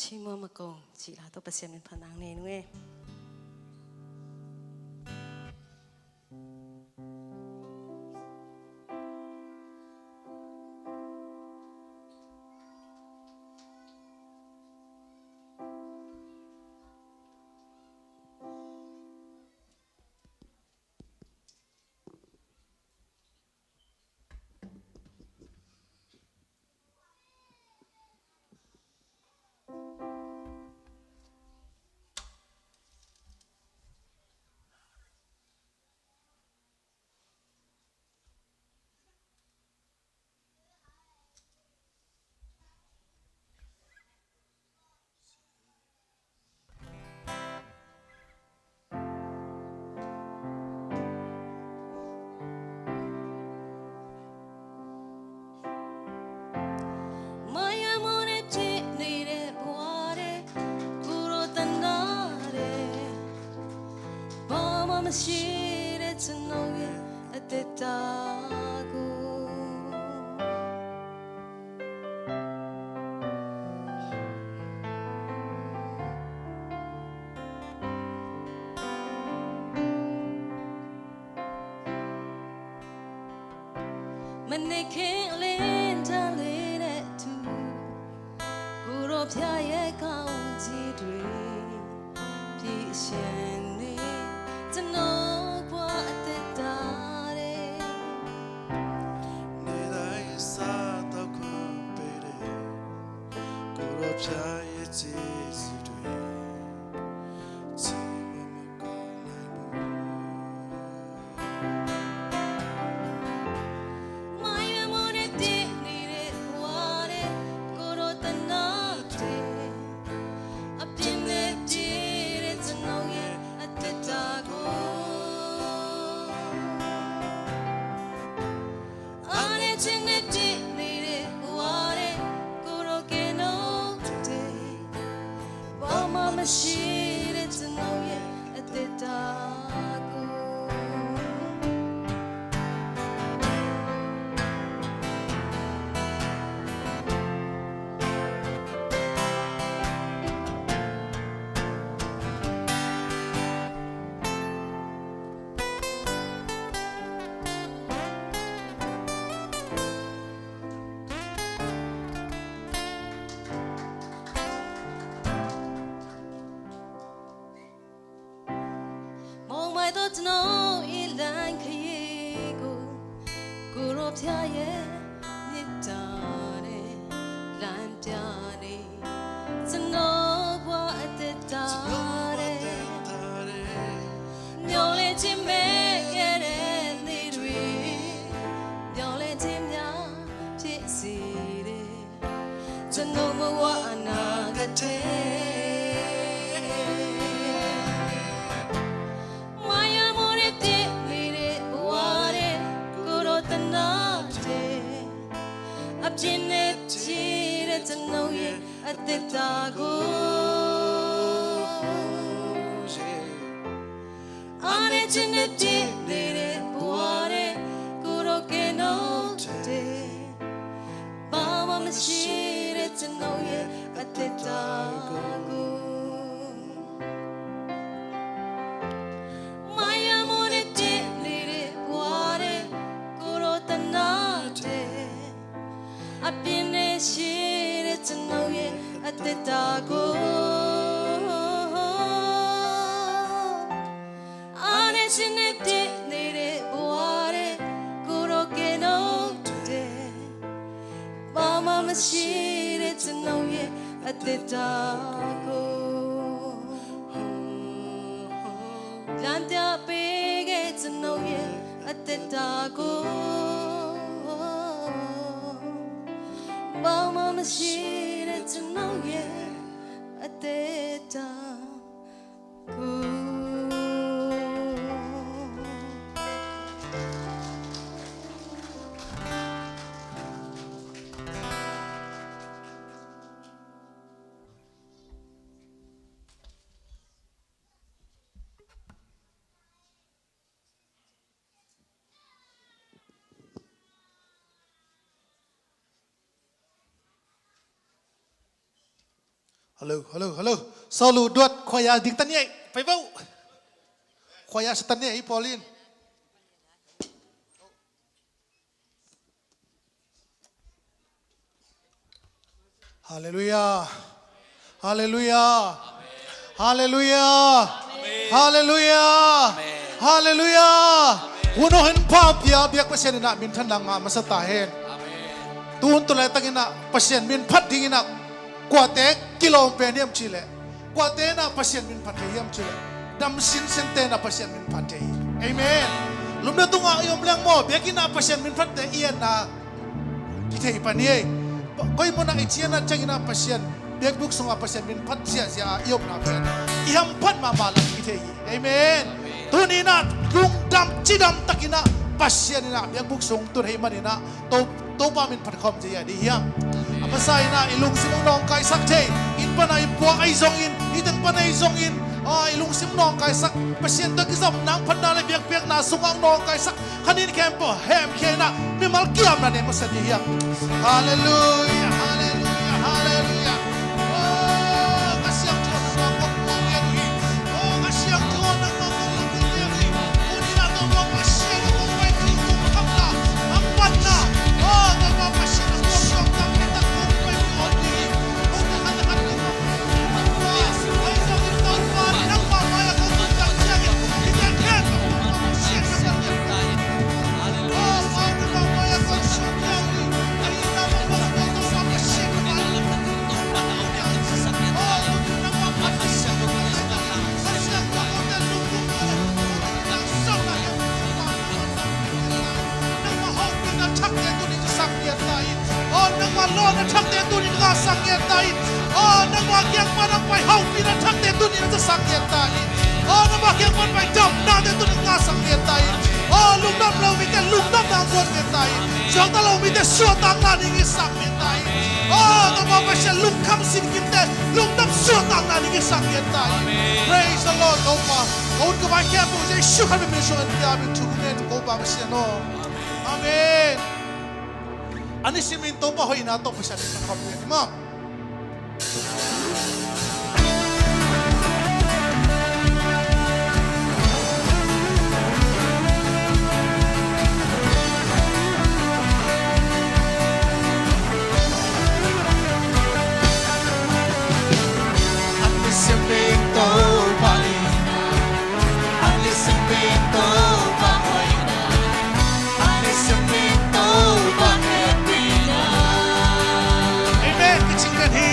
Thimua ma kong cih la tawh Pasian min phat nang nei nung e. Maya mone tene de buare kuro tanare. Bama mashire tanoye atetago. Mane kele tale de tu kuro pyaye kau ti dwe. ဖြစ်ရှင်နေကျွန်တော်ဘဝအသက်တာတဲ့ နေတိုင်းစားသောက်ခွင့်ပေးတဲ့ကိုယ်တော်ဖျားရဲ့ကျေးဇူးတွေချီးမွမ်းမကောင်းနိုင်ဘူး။ မယွင်မုန်းတဲ့တင့်နေတဲ့ဘဝတဲ့ကိုယ်တော်သနာတဲ့ အပြစ်နဲ့တည်တဲ့ကျွန်ုပ်ရဲ့အသက်တာကို အားနဲ့ခြင်းနဲ့တည်နေတဲ့ဘဝတဲ့ကိုယ်တော်ကယ်နှုတ်တဲ့ ဘာမှမရှိတဲ့ကျွန်ုပ်ရဲ့အသက်တာကို မောင်မိုက်သောကျွန်ုပ်၏လမ်းခရီးကိုကိုယ်တော်ဖျားရဲ့မေတ္တာနဲ့လမ်းပြနေကျွန်ုပ်ဘဝအသက်တာတဲ့မျော်လင့်ခြင်းမဲ့ခဲ့တဲ့နေ့တွေမျော်လင့်ခြင်းများဖြစ်စေတယ် ကျွန်ုပ်ဘဝအနာဂတ်ထဲမယွင်မုန်းတဲ့တင့်နေတဲ့ဘဝထဲကိုယ်တော်သနားတဲ့အပြစ်နဲ့တည်တဲ့ကျွန်ုပ်ရဲ့အသက်တာကို အားနဲ့ခြင်းနဲ့တည်နေတဲ့ဘဝထဲကိုယ်တော်ကယ်နှုတ်တဲ့ဘာမှမရှိတဲ့ကျွန်ုပ်ရဲ့အသက်တာကိုမယွင်မုန်းတဲ့တင့်နေတဲ့ဘဝထဲကိုယ်တော်သနားတဲ့အပြစ်နဲ့ရှိတဲ့ကျွန်ုပ်ရဲ့အသက်တာကို အားနဲ့ခြင်းနဲ့တင့်နေတဲ့ဘဝထဲကိုယ်တော်ကယ်နှုတ်တဲ့ဘာမှမရှိတဲ့ကျွန်ုပ်ရဲ့အသက်တာကိုလမ်းပြပေးခဲ့ကျွန်ုပ်ရဲ့အသက်တာကိုဘာမှမရှိတဲ့ကျွန်ုပ်ရဲ့အသက်တာ ကို Hello, hello, hello. Saulu duat, khuaya ding ta ni ei. Pai vo. Khuaya sa ta ni ei, Pauline. Halleluiah. Halleluiah. Halleluiah. Halleluiah. Halleluiah. Hun hong hin pha pia biak Pasian in ah minthanna ngah masa ta hen. Tuhun tu laitakin ah Pasian min phat dingin ah kuate kilawm pen hiam cih leh, kuate in ah Pasian min phat thei hiam cih leh, dam sinsinte in ah Pasian min phat thei hi. Amen. Lumna tungah i om leng maw, biakinn ah Pasian min phatte i etna kithei pan hi. Koi munah i cianna ciangin ah Pasian biakbuk sungah Pasian min phat ziahziah a i omna pen i hamphat mahmah lam kithei hi. Amen. Tuni in ah lungdam cidam takin ah Pasian in ah biakbuk sung tun ahih manin ah To, Topa min phat khawm zia ding hiam? A masa in ah i lungsim hong nawngkaisak thei, inn pan a i puak ahi zongin, i teng pan ahi zongin, ah, i lungsim nawngkaisak, Pasian tawh kizopna, phatna le biakpiakna sungah hong nawngkaisak kha ni in khempeuh hemkhia in ah mimal kiamna nei masa ding hiam? Halleluiah, halleluiah, halleluiah. Oh, Kha Siangtho nangmah kong puak ngen uh hi. Oh, Kha Siangtho nangmah kong lungdam ngen uh hi. Tuni in ah Topa Pasian, kong pai kong khamna, a panna. Oh, Topa Pasian, a kong siangtho, kong pai kong on ding hi. Kong khat khat kong Nangmah hopihna thakte tuni in zasak ngiat ta in. Oh, nangmah lawhna thakte tuni in ngahsak ngiat ta in. Oh, nangmah kiang pan a pai hopihna thakte tuni in zasak ngiat ta in. Oh, nangmah kiang pan pai damnate tuni in ngahsak ngiat ta in. Oh, lungdam lo mite lungdamna guan ngiat ta in. Suakta lo mite suahtakna ding i sak ngiat ta in. Oh, Topa Pasian, lungkham sinkimte lungdam suahtakna ding i sak ngiat ta in. Praise the Lord, Topa. Ka hun ka vai khempeuh Jesu Khrih min sungin pia min thu kong ngen, Topa Pasian aw. Amen. A nisim in Topa hoihna tawh Pasian min phat khawm ni maw. A nisim in Topa in, a nisim in Topa hoihna, a nisim in Topa hehpihna. Amen. Kicing den hi.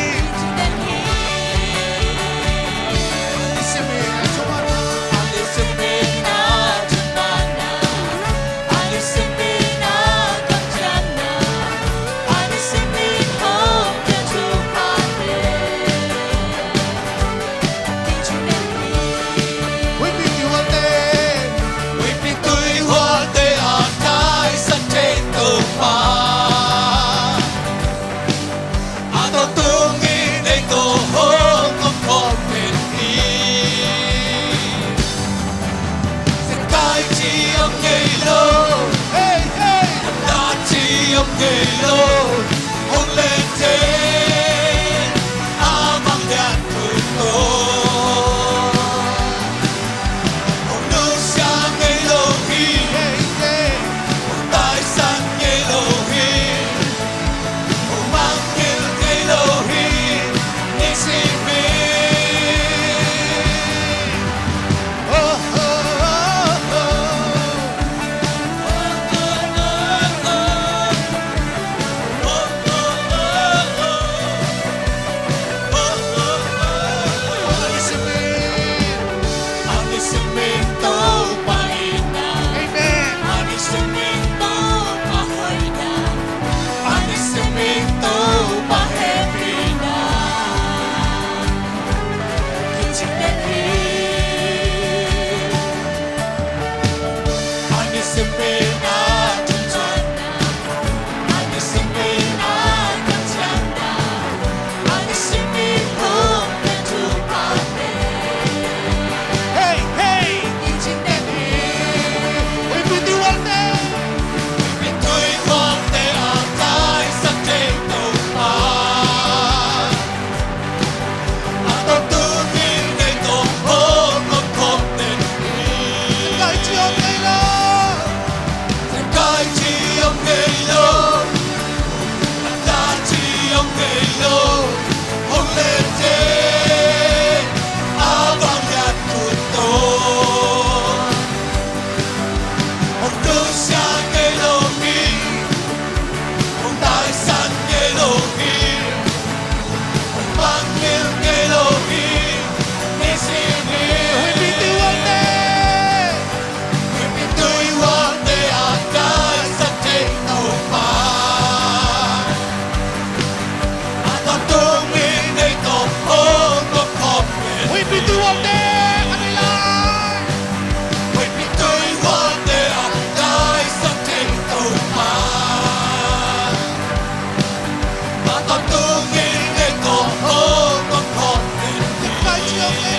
Praise the Lord.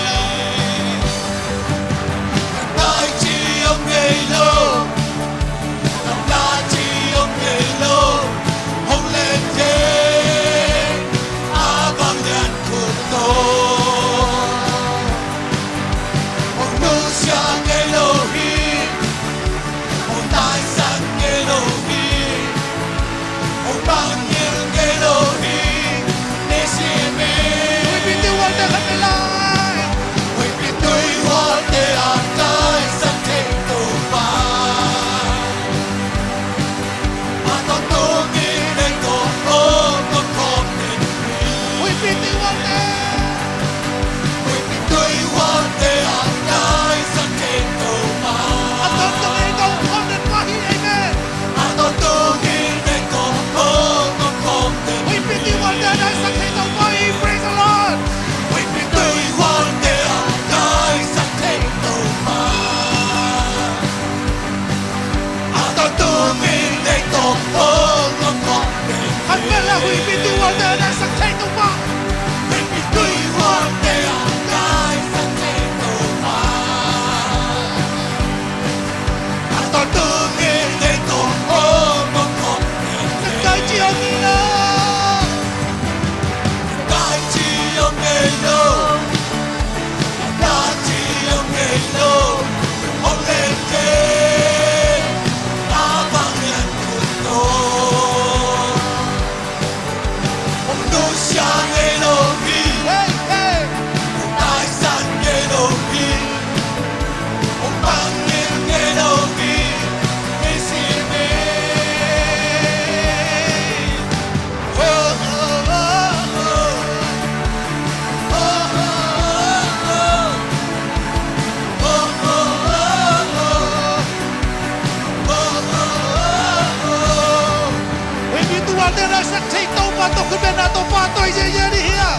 Hei, mi tuate na sak thei Topa tawh khut beng na, Topa tawi ziahziah ding hi a.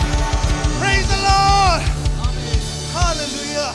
Praise the Lord. Hallelujah.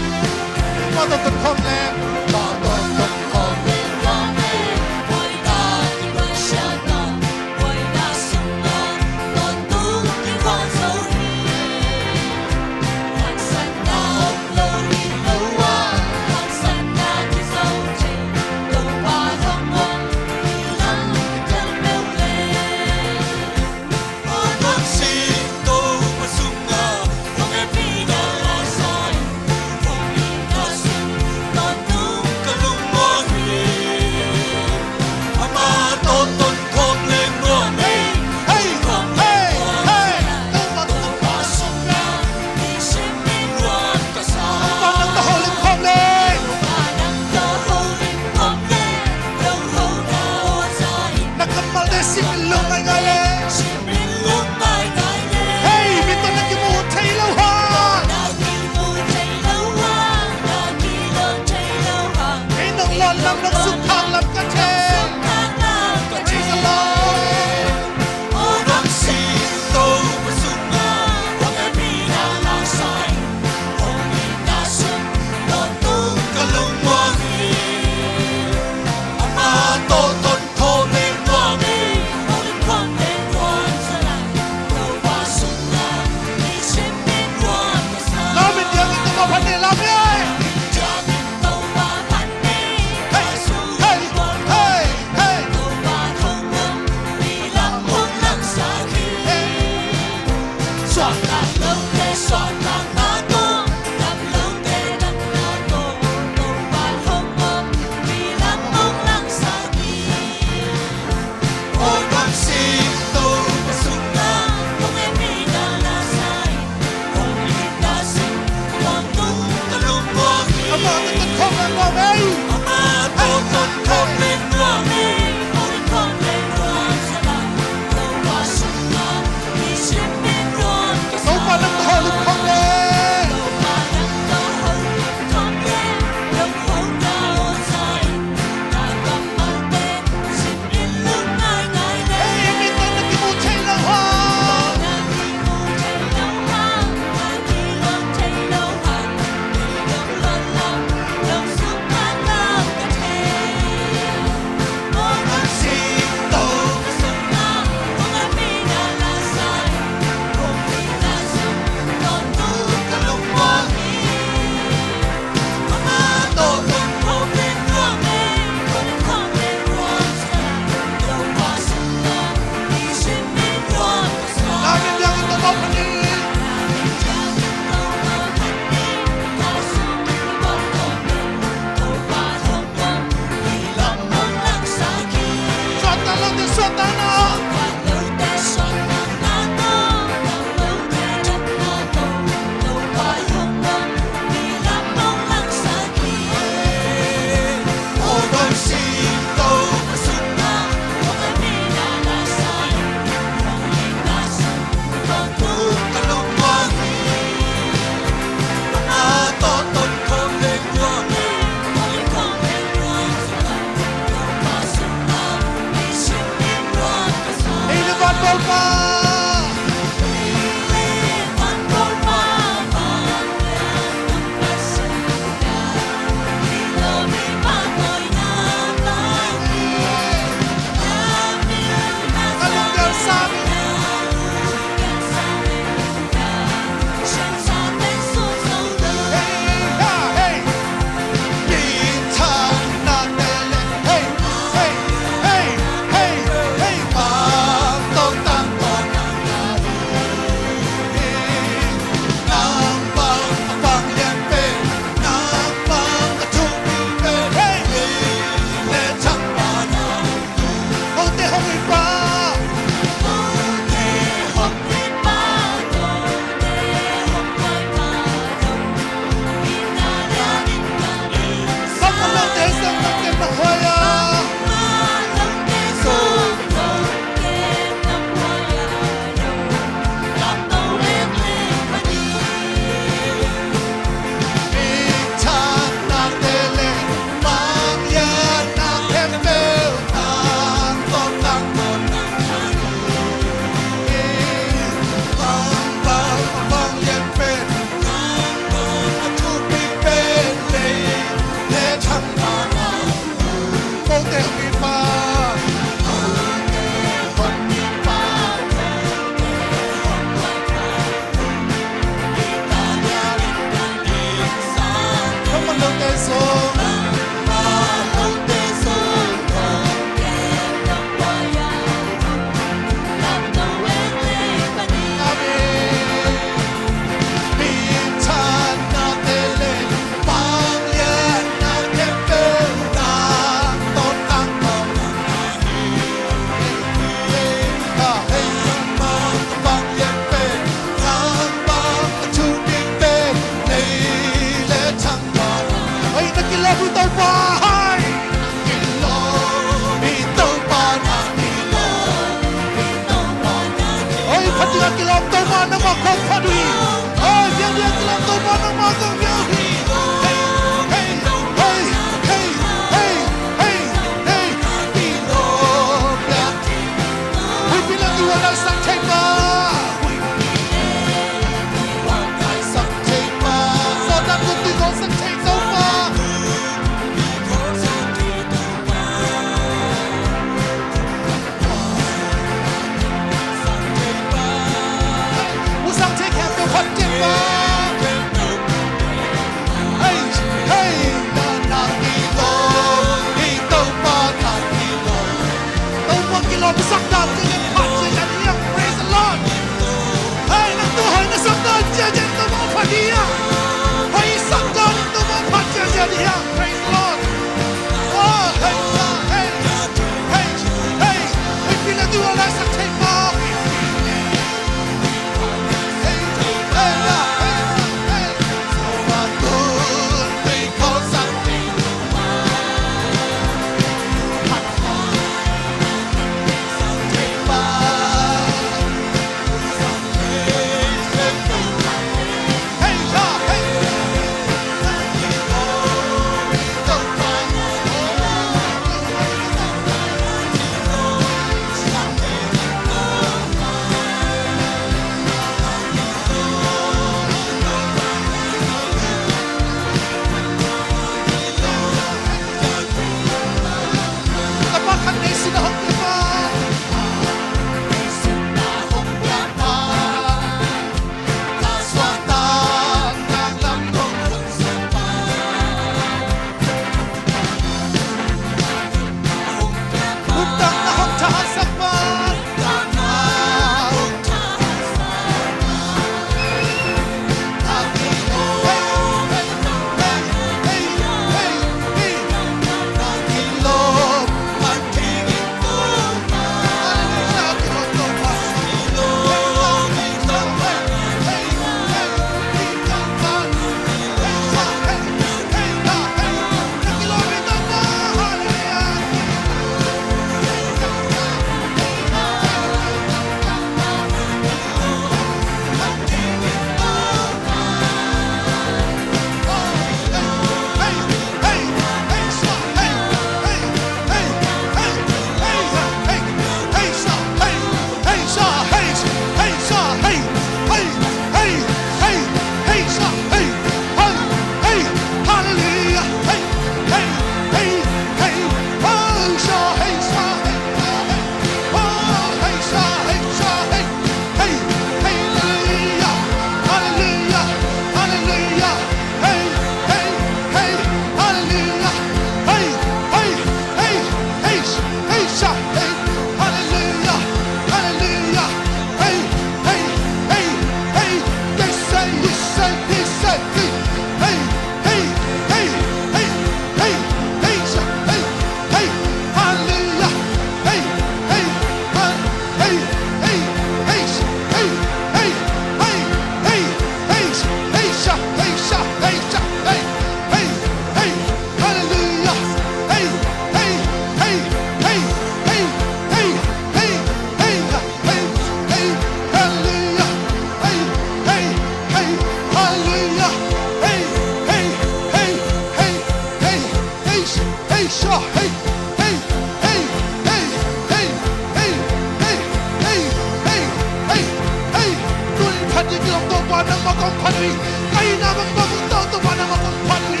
Ka hihna bang bang uh tawh Topa nangmah kong phat hi.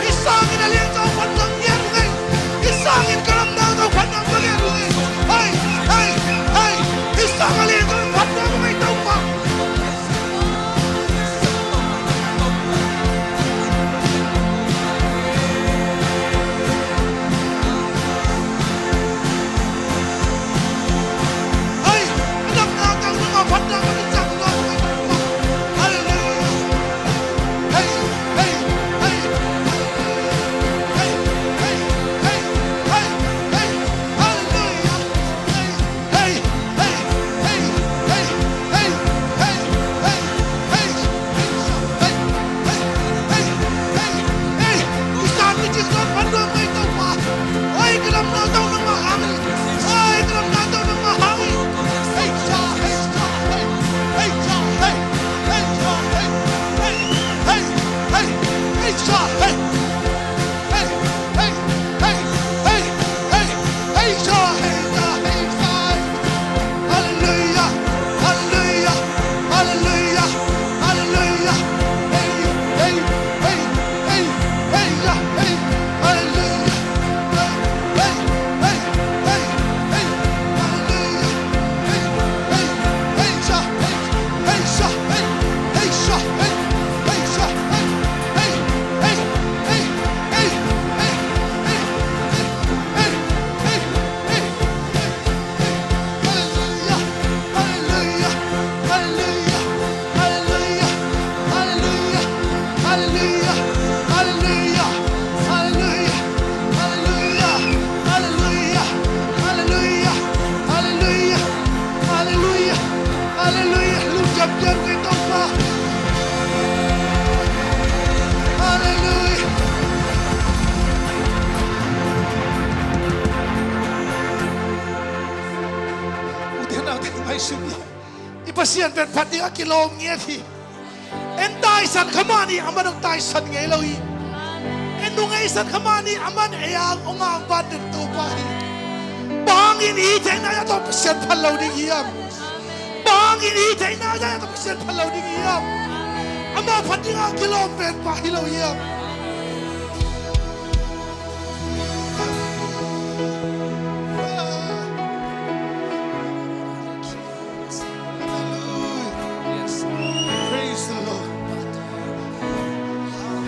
I sangin a lian zong phat nang ngiat uh ngei. I sangin ka lamdang zong phat nang ngiat uh ngei. Hei, hei, hei. I sang a lian zong phat nang ngei Topa. Halleluia. Lungdam pian kei Topa. Halleluia. Ute naute ngaihsun hi. I Pasian pen phat ding a kilawm ngiat hi. En taisan kha mah ni, aman hong taisan ngei lo hi. En nungeisan kha mah ni, aman ei a hong ngak van den Topa hi. Bang hangin i hih theihna zah tawh Pasian phat lo ding hiam? Bang hangin i hih theihna zah tawh Pasian phat lo ding hiam? Amah phat ding a kilawm pen pa hi lo hiam? Hallelujah. Yes. Praise the Lord.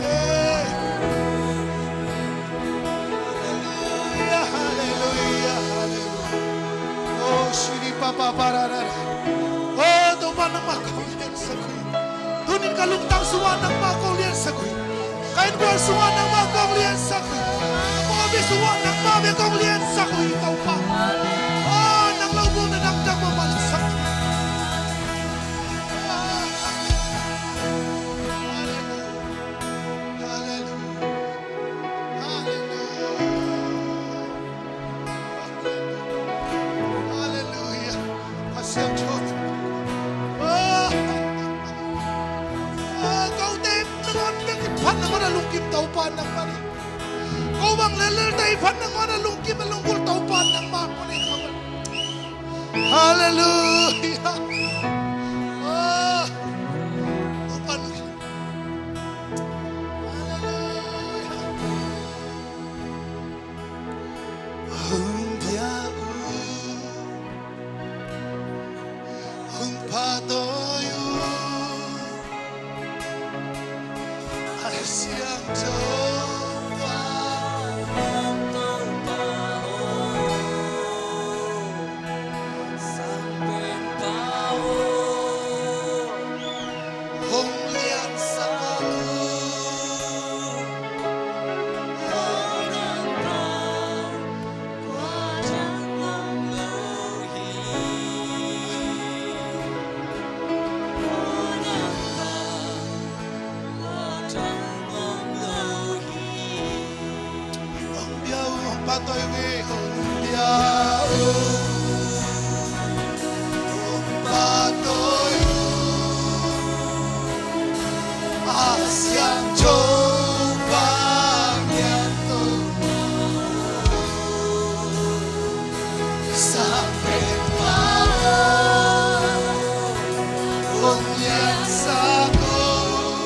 Hey. Hallelujah, hallelujah, hallelujah. Oh, shiri pa pa pa ra ra ra. Oh, Topa nangmah kong liansak uh hi. Tunin ka lungtang sungah nangmah kong liansak uh hi. Ka innkuan sungah nangmah kong liansak uh hi. Ka pawlpi sungah nangmah bek kong liansak uh hi Topa. Oh, nang lo buang na nang dang mah mansak. Hallelujah. Hallelujah. Hallelujah. Hallelujah. Pasian tawh. Ah. Ah, kote nangawn bek i phat nangawn a lungkim Topa nangmah hi. Ko bang lellel te i phat nangawn a lungkim a lunggulh Topa nangmah hi. Hallelujah. Ah. Topa nangmah. Hallelujah. Hong pia uh, hong pahtawi uh, a siangtho pa, Sang Penpa aw, hong liansak aw. Hong pia uh, hong pahtawi uh, hong pia uh, hong pahtawi uh, a siangtho pa, a siangtho pa, Sang Penpa aw, hong liansak aw.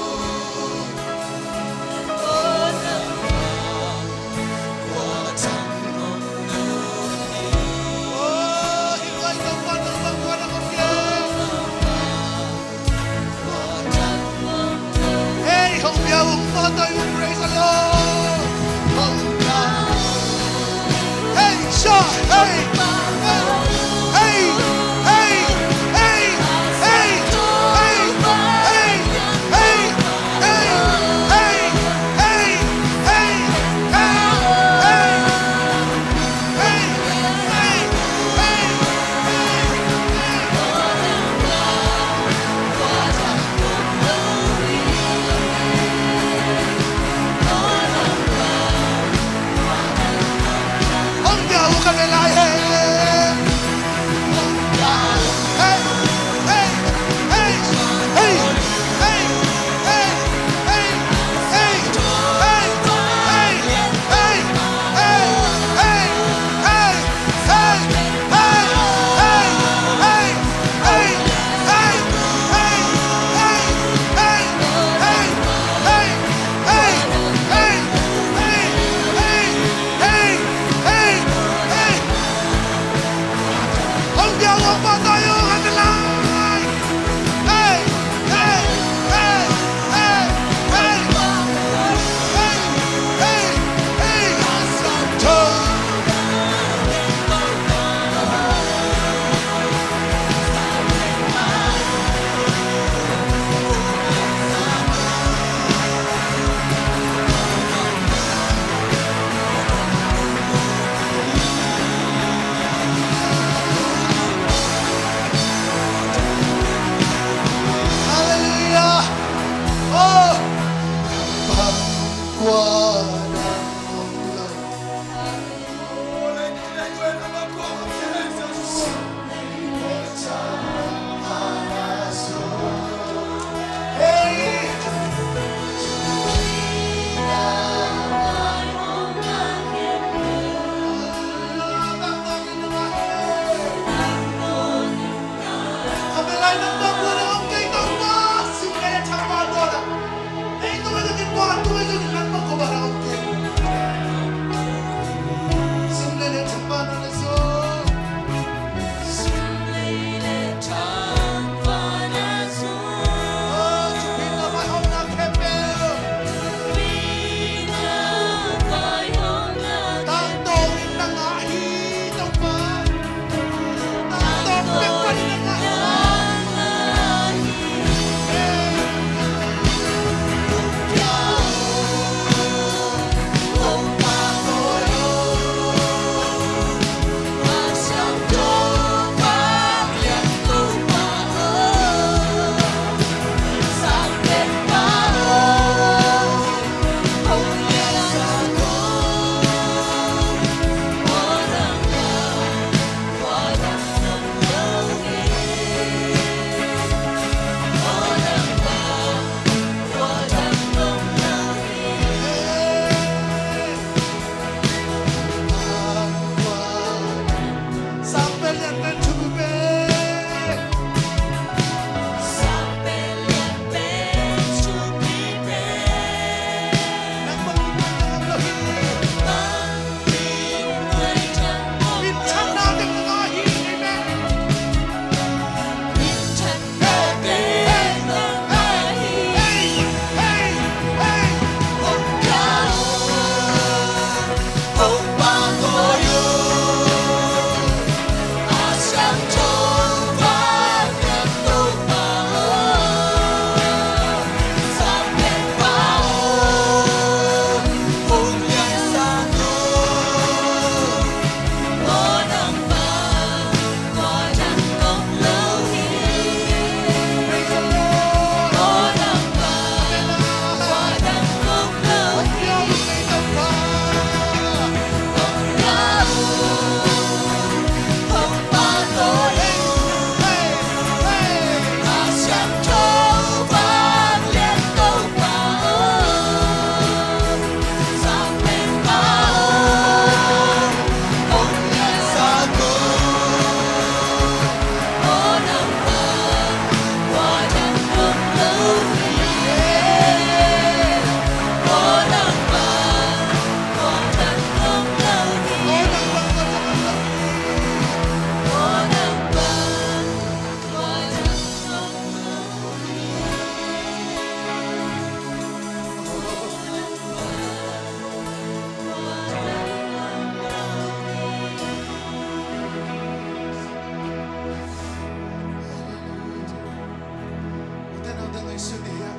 Ute naute ngaihsun ni hia?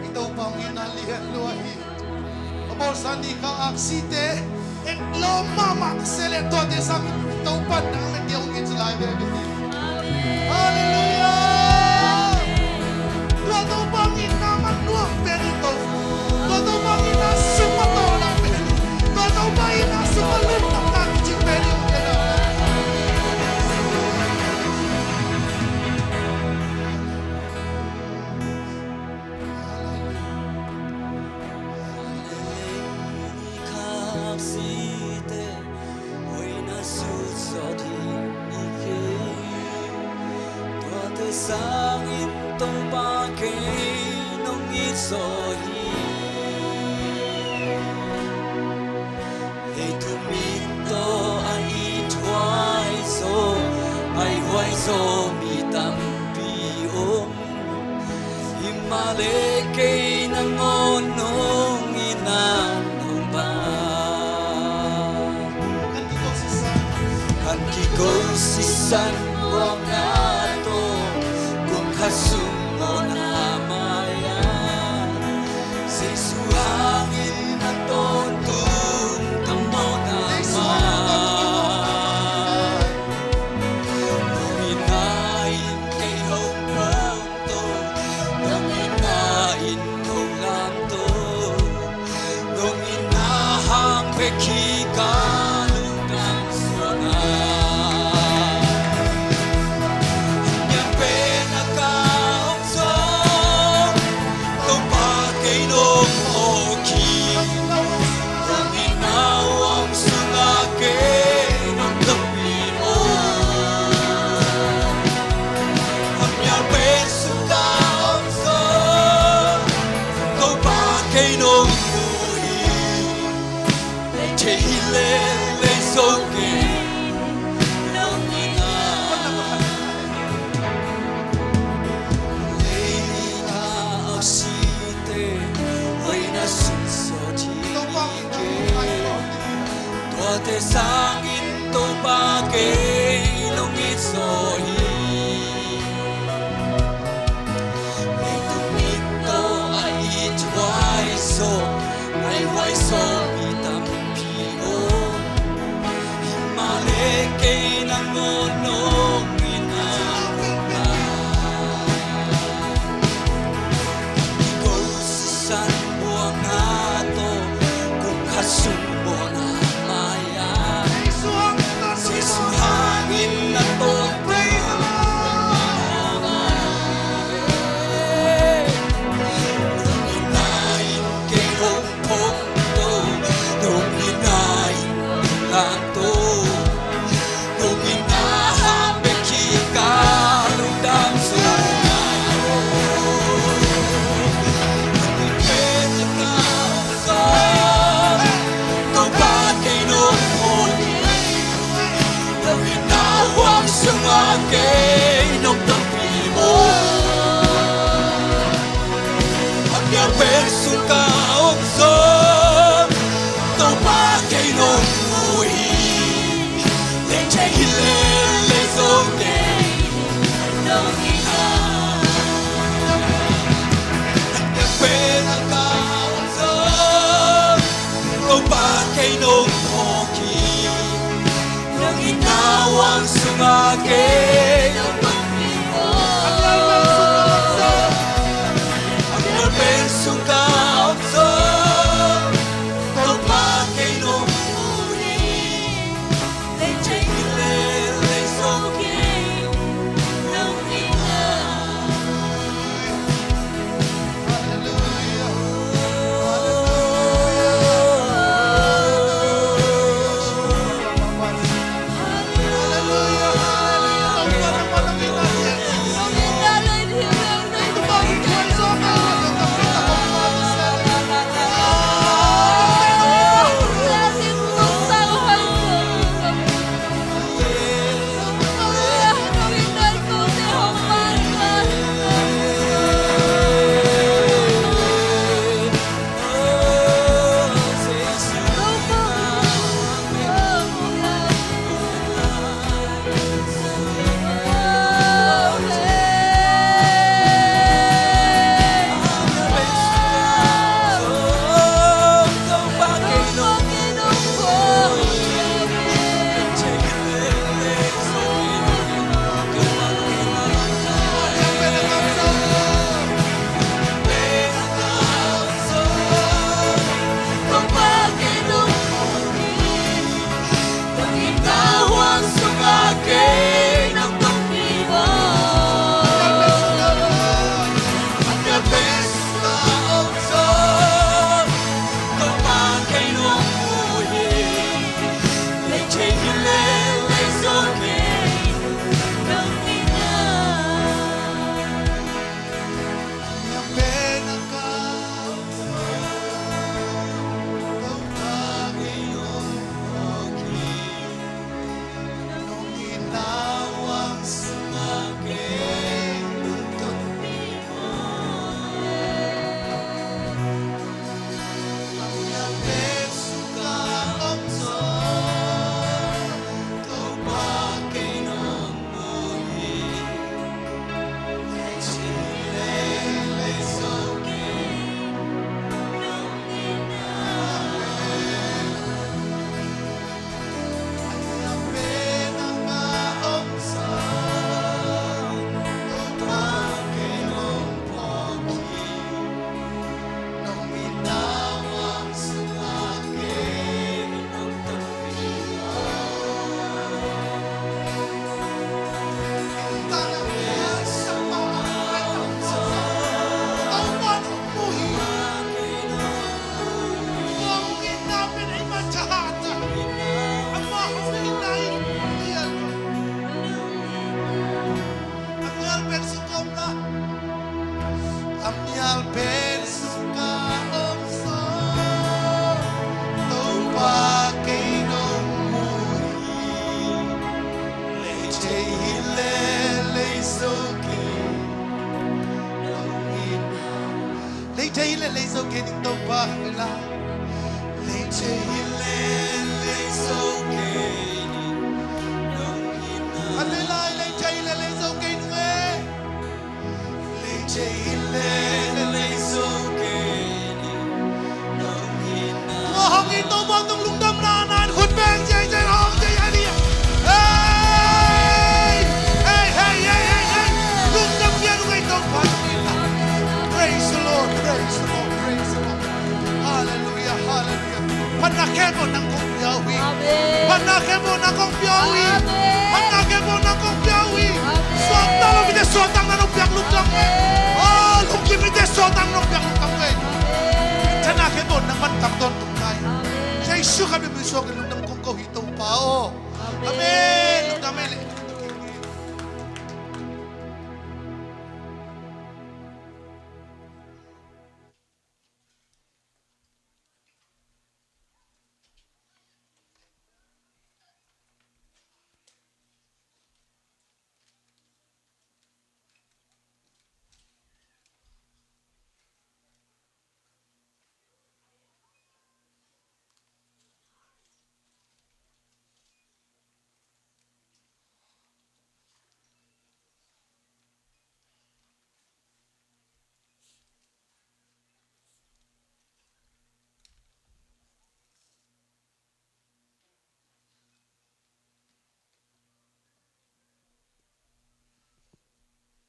I Topa hong itna lian lua hi. A bawlsa ni kha aksite et lawm mahmah se leh tuate sangin Topa nang le kei hong it lai ve hi. Halleluiah. Tua Topa hong itna man nuam pen hi. Tua Topa hong itna sum a tawlna pen hi. Tua Topa hong itna sum a lungdamna kicing pen hi. Tuate sangin Topa kei nong it zaw hi. Leitung mi tawh a ithuai zaw, a ithuai zaw mi tampi om. Himahleh kei nangawn nong itna hong pha. Kan kiko sisan buakna tawh kum khat sung mawhna mai-ah Jesu hangin a tawntung tang mawhna mai. Nong itna in kei hong pom to, nong itna in kong lam to. khika lungdam suak a, a mial pen a ka hong zong, Topa kei nong phawk hi. Nang in a huang sungah kei nong tampi maw. A mial pen sungah hong zong, Topa kei nong mu hi. Thei hi lel lei zo kei nong in a, lei ni a aksite hoih na sung sawt hi kei. Tuate sangin Topa kei nong it zaw hi. Leitung mit tawh a it huai zaw, a it huai zaw mi tampi om. Himahleh kei nangawn nong it a, ko sisan buang a tawh kum khat sung bawl a mai-ah, Jesuh hangin na tawh tei a, nong in a in kei hong phawk to, nong in a in nong lak to, nong in a hang bek khika lungdam suak a. Nong in pen a ka hong zong, Topa kei nong phawk hi. Nong in a huang sungah kei nong tampi maw. A mial pen sungah hong zong, Topa kei nong mu hi. Lei thei hi lel lei zo kei nong in a, a mial pen a ka hong zong, Topa kei nong phawk hi. Nong in a huang sungah kei nong pang hi maw. A mial pen sungah hong zong, Topa kei nong mu hi. Lei thei hi lel lei zo kei nong in a. An lei lai lei thei le lei zo kei nung e. Tua hong i Topa tung lungdamna na in khut beng ciai ciai hong ciai a ni. Hey! Hey, hey, hey, hey, hey! Lungdam pian uh ngei Topa. Praise the Lord, praise the Lord, praise the Lord. Hallelujah, hallelujah. Phatna khempeuh nang kong pia uh hi. Amen. Phatna khempeuh nang kong pia uh hi. Amen. Phatna khempeuh nang kong pia uh hi. Amen. Suakta lo mite suakta nang piak lungdam. Amen. Oh, lungkim mite suakta nang piak lungdam. Amen. Phatna khempeuh nang man tak don tung nai. Amen. Jesu Khazih min suak in lungdam kong ko hi Topa aw. Amen. Amen. Lungdam e le.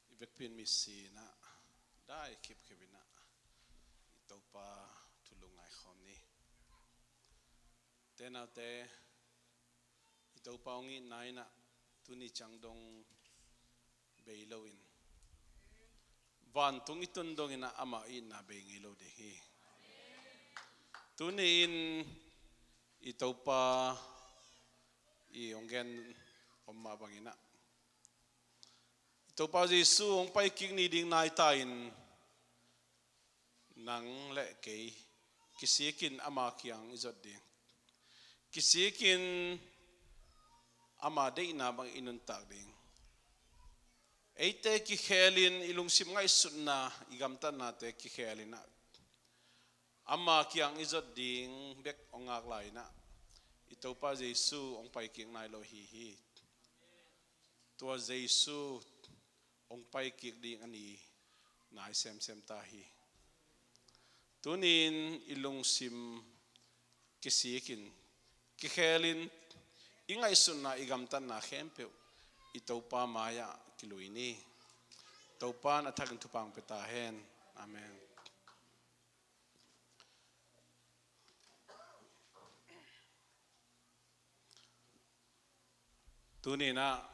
I vekpi in misi in ah, dai khipkhip in ah, i Topa thu lungngai khawm ni. Te naute, i Topa hong itna in ah, tuni ciang dong bei lo in, vantung i tun dong in ah ama itna bei ngei lo ding hi. Tuni in i Topa i hong gen om mah bang in ah, i Topa Jesu hong pai kik ni ding nai ta in, nang le kei kisik in ama kiang i zot ding. Kisik in ama deihna bang i nuntak ding. Eite kikhel in, i lungsim ngaihsutna, i gamtatnate kikhel in ah, ama kiang i zot ding bek hong ngak lai in ah, i Topa Jesu hong pai kik nai lo hi hi. Tua Jesu hong pai kik ding a ni nai semsem ta hi. Tuni in i lungsim kisik in, kikhel in, i ngaihsutna, i gamtatna khempeuh i Topa mai-ah kilui ni. Topa in a thak in thupha hong pia ta hen. Amen. Tuni in ah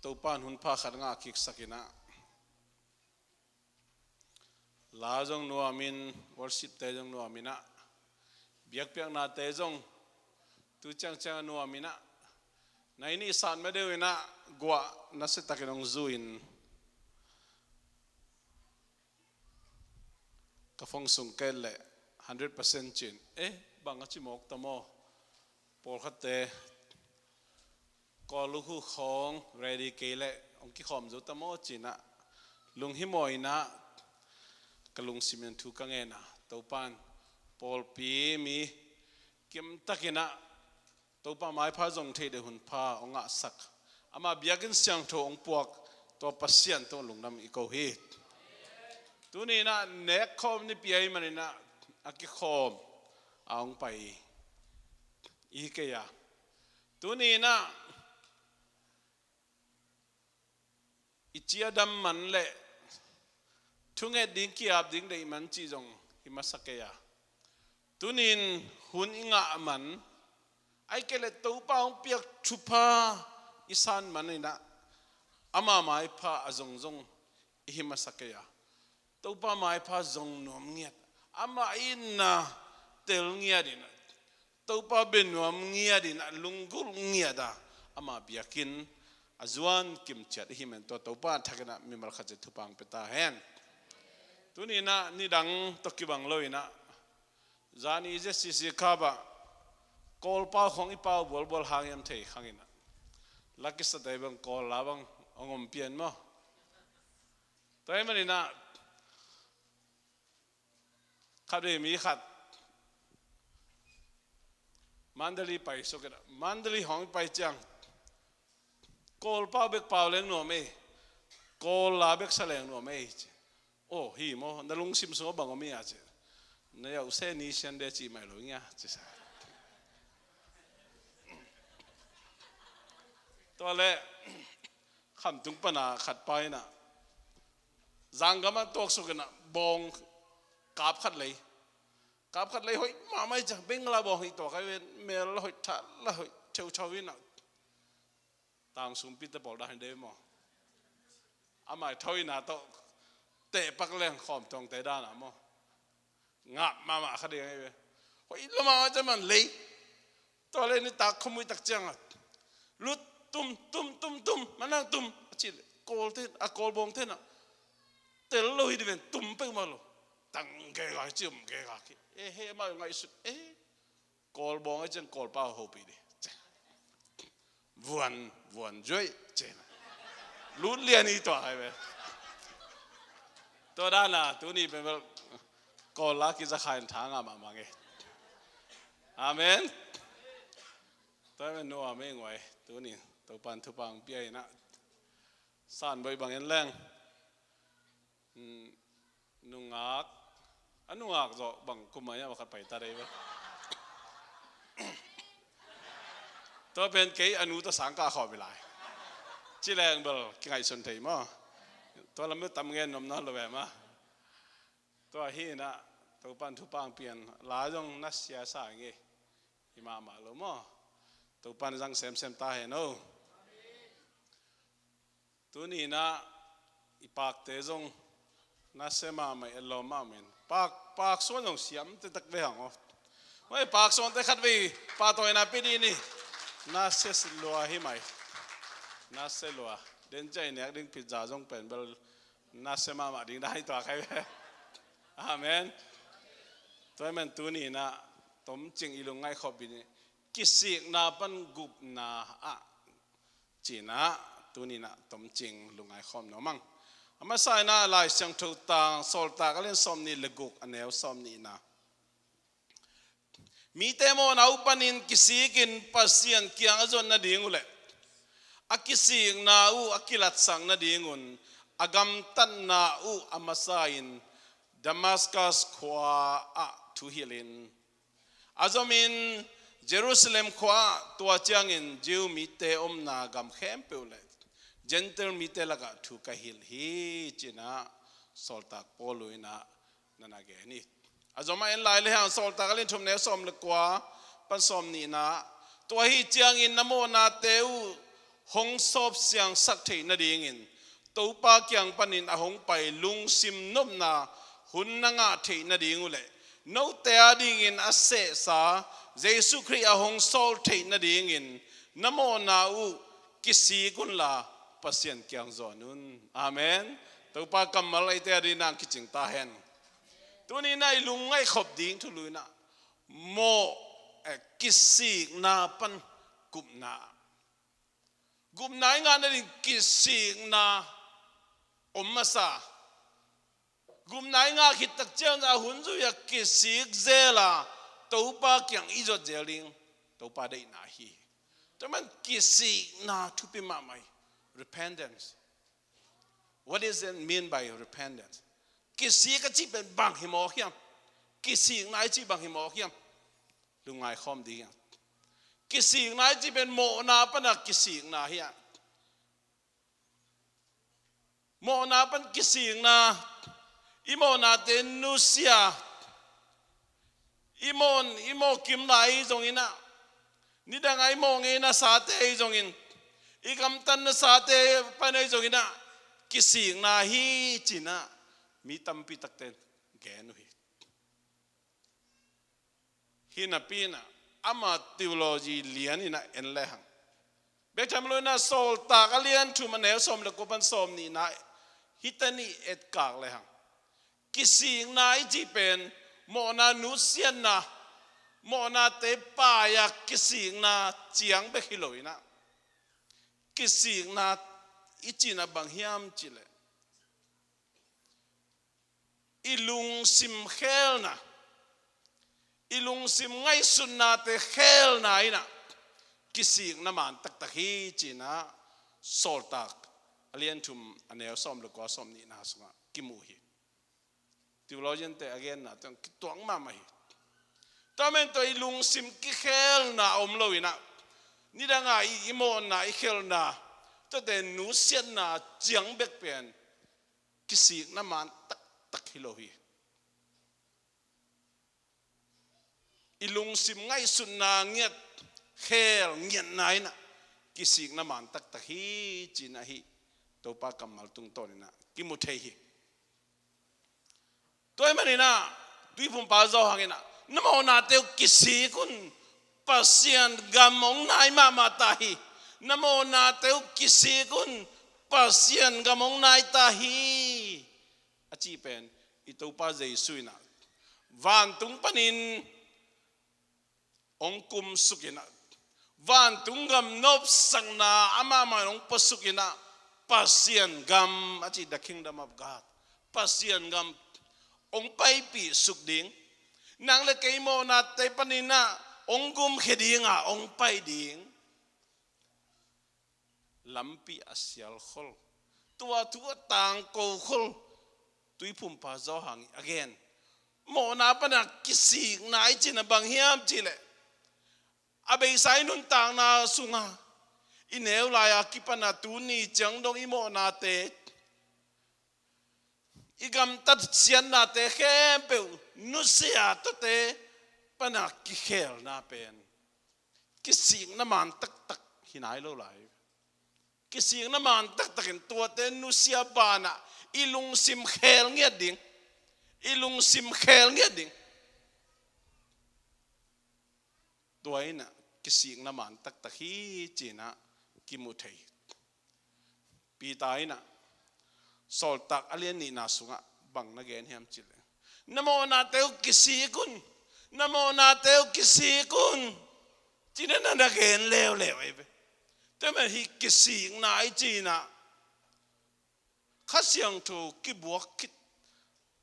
Topa in hun pha khat ngah kiksak in ah, la zong nuam in, worship te zong nuam in ah, biakpiaknate zong tu ciangciang a nuam in ah, nai nih sat ma deuh in ah, guah nasia takin hong zu in, ka phone sung ka et leh hundred percent ci in, eh, bang a ci mawk ta maw? Pawlkhatte, Kawl lukhu khawng ready kei leh hong kikhawm zo ta maw ci in ah, lunghimawh in ah, ka lungsim in thu ka ngen a, Topa in pawlpi mi kimtak in ah Topa maipha zong theih deuh hun pha hong ngahsak, ama biakinn siangtho hong puak, tua Pasian tungah lungdam i ko hi. Tuni in ah nek khawm nipi ahih manin ah a kikhawm a hong pai i hi kei a. Tuni in ah i ciadam man le thunget ding, ki-ap ding deih man cih zong hi masa kei a. Tuni in hun i ngah man, ahih kei leh Topa hong piak thupha i san man in ah, ama maipha a zong zong i hi masa kei a. Topa maipha zong nuam ngiat, ama itna tel ngiat in ah, Topa bia nuam ngiat in ah, lunggulh ngiat a, ama biakinn a zuan kimciat i hih man tua Topa a thak in ah mimal khat ciat thupha hong pia ta hen. Tuni in ah nidang tawh kibang lo in ah, zani Z C C Cup ah Kawl pau khawng i pau bualbual hang hiam thei khang in ah, la kisate bang Kawl la bang hong om pian maw? Tua ahih manin ah khatvei mi khat Mandalay pai suk in ah, Mandalay hong pai ciang, Kawl pau bek pau leng nuam ei, Kawl la bek sa leng nuam ei ci. Aw, hi maw, na lungsim sungah bang om hi a ci. Na yau se ni sian de ci mai lo ngia ci sa. Tua leh khamtung pana khat pa in ah, zanggam ah tuaksuk in ah, bawng kap khat lei. Kap khat lei hoih mahmah hi ciang, Bengala bawng hi tuak ahi ve, mel la hoih, tha la hoih theuthau in ah, tang sumpite pawl dan hi dei maw. Amah i thoina tawh tehpak leng khawmtawngte dan ah maw, ngap mahmah kha ding ahi ve. Hoih lua mahmah ciang man lei. Tua leh nitak khuamui tak ciang ah, lut, tum, tum, tum, tum, manang tum a ci leh, Kawlte in, a, Kawl bawngte in ah, tel lo hi ding ven, tum peuhmah lo. Tang gega hi ci, um gega hi. E he, amah ngaihsut e. Kawl bawng ahi ciang Kawl pau hopih ding. Vuan, vuan zuai ci. Lut lian hi tua ahi ve. Tua dan a tuni pen bel Kawl la kiza kha in tha ngah mahmah e. Amen. Tua pen nuam ei, nguai. Tuni Topan thupha hong pia in ah, Sanboi bang en leng, mm, nungak, a nungak zawh bang kum a hiam, a khat pai ta dei ve. Tua pen kei a nu tawh sang kah khawm hi lai. Ci leng bel kingaihsun thei maw. Tua lam bel tam ngen nuam nawn lo ve maw. Tua hi in ah, Topan thupha hong pia in, la zong nasia sa ing ei. Hi mahmah lo maw. Topan zang semsem ta hen aw. Tuni in ah i pakte zong nasia mahmah, i lawm mahmah in. Pak, pak suan zong siam taktak ve hang aw. Hoi, pak suante khat vei pahtawina pia dih ni. Nasia lua hi mai. Nasia lua. Den ciang i nek ding pizza zong pen bel nasia mahmah ding dan hi tuak ahi ve. Amen. Tua ahih manin tuni in ah tomcing i lungngaih khop ding, kisikna pan gupna ah ci-in ah tuni in ah tomcing lungngaih khawm nuam ing. A masa in ah Lai Siangtho tang, Sawltak a lian sawmnih le guk, a neu sawmnihna. Mite mawhna uh panin kisikin Pasian kiang a zon nading uh leh, a kisikna uh a kilatsak nadingun a gamtatna uh a masa in Damascus khua ah thuhilhin a zomin Jerusalem khua ah, tua ciangin Jew mite omna gam khempeuh le Gentile mite lakah thu ka hilh hi, ci-in ah Sawltak Paul in ah na na gen hi. A zom a en lai lehang Sawltak a lian thum, neu sawm le kua pan sawmnihna. Tua ahih ciangin na mawhnate uh hong sawpsiangsak theih nadingin Topa kiang panin a hong pai lungsim nopna hun na ngah theih nading uh leh, note adingin a sehsa Jesuh Khrih a hong sawl theih nadingin na mawhna uh kisik unla Pasian kiang zawn un. Amen. Topa kammal eite adingin kicing ta hen. Tuni in ah i lungngaih khop ding thulu in ah mawh, eh, kisikna pan gupna. Gupna i ngah nading kisikna om masa. Gupna i ngah khit tak ciang a hun zui a kisik zel a Topa kiang i zot zel ding Topa deihna hi. Tua ahih manin kisikna thupi mahmah hi. Repentance. What does it mean by repentance? Kisik a cih pen bang hi mawk hiam? Kisikna i cih bang hi mawk hiam? Lungngaih khawm ding hiam? Kisikna i cih pen mawhna pan a kisikna hiam? Mawhna pan kisikna, i mawhnate nusia, i mawh, i mawh kim lai ahi zongin ah, nidang a i mawh ngeina sate ahi zongin, i gamtatna sate pan ahi zongin ah, kisikna hi ci-in ah mi tampi takte in gen uh hi. Hi napi in ah ama theology lian in ah en lehang, bek tham lo in ah Sawltak a lian thum, a neu sawm le kua pan sawmnihna hi ta ni, etkak lehang, kisikna i cih pen mawhna nusiatna, mawhnate paai a kisikna ciang bek hi lo in ah, kisikna i cihna bang hiam cih leh, i lungsim khelna, I lungsim ngaihsutnate khelna in ah kisikna man taktak hi ci-in ah Sawltak a lian thum a neu sawm le kua, sawm nihna sungah kimu hi. Theologian-te a genna tawh kituak mahmah hi. Tua man tawh i lungsim kikhelna om lo in ah, nidang a i, i mawhna, i khelna, tuate nusiatna ciang bek pen kisikna man taktak hi lo hi. I lungsim ngaihsutna ngiat, khel ngiatna in ah kisikna man taktak hi ci-in ah hih Topa kammal tungtawn in ah kimu thei hi. Tua ahih manin ah Tuiphumpa Johan in ah, na mawhnate uh kisik un, Pasian gam hong nai mahmah ta hi. Na mawhnate uh kisik un, Pasian gam hong nai ta hi, a cih pen i Topa Jesu in ah vantung panin hong kumsuk in ah, vantung gam nopsakna amah mah in hong puasuk in ah, Pasian gam a cih, the kingdom of God, Pasian gam hong paipih suk ding. Nang le kei mawhnate panin ah hong gumkhia ding a, hong pai ding. Lampi a sialkhol, tua thu a tangkokhol Tuiphumpa Johan in a gen. Mawhna pana kisikna i cihna bang hiam cih leh, a beisa i nuntakna sunga i neu lai-a kipan a tuni ciang dong i mawhnate, i gamtat siatnate khempeuh nusia tuate pana kikhelna pen kisikna man taktak hi nai lo lai. Kisikna man taktakin tuate nusia banah i lungsim khel ngiat ding. I lungsim khel ngiat ding. Tua in ah kisikna man taktak hi ci-in ah kimu thei. Peter in ah Sawltak a lian nihna sungah bang na gen hiam cih leh, na mawhnate uh kisik un, na mawhnate uh kisik un, ci-in ah na gen leuleu ahi ve. Tua man hih kisikna i cihna, Kha Siangtho kibuak khit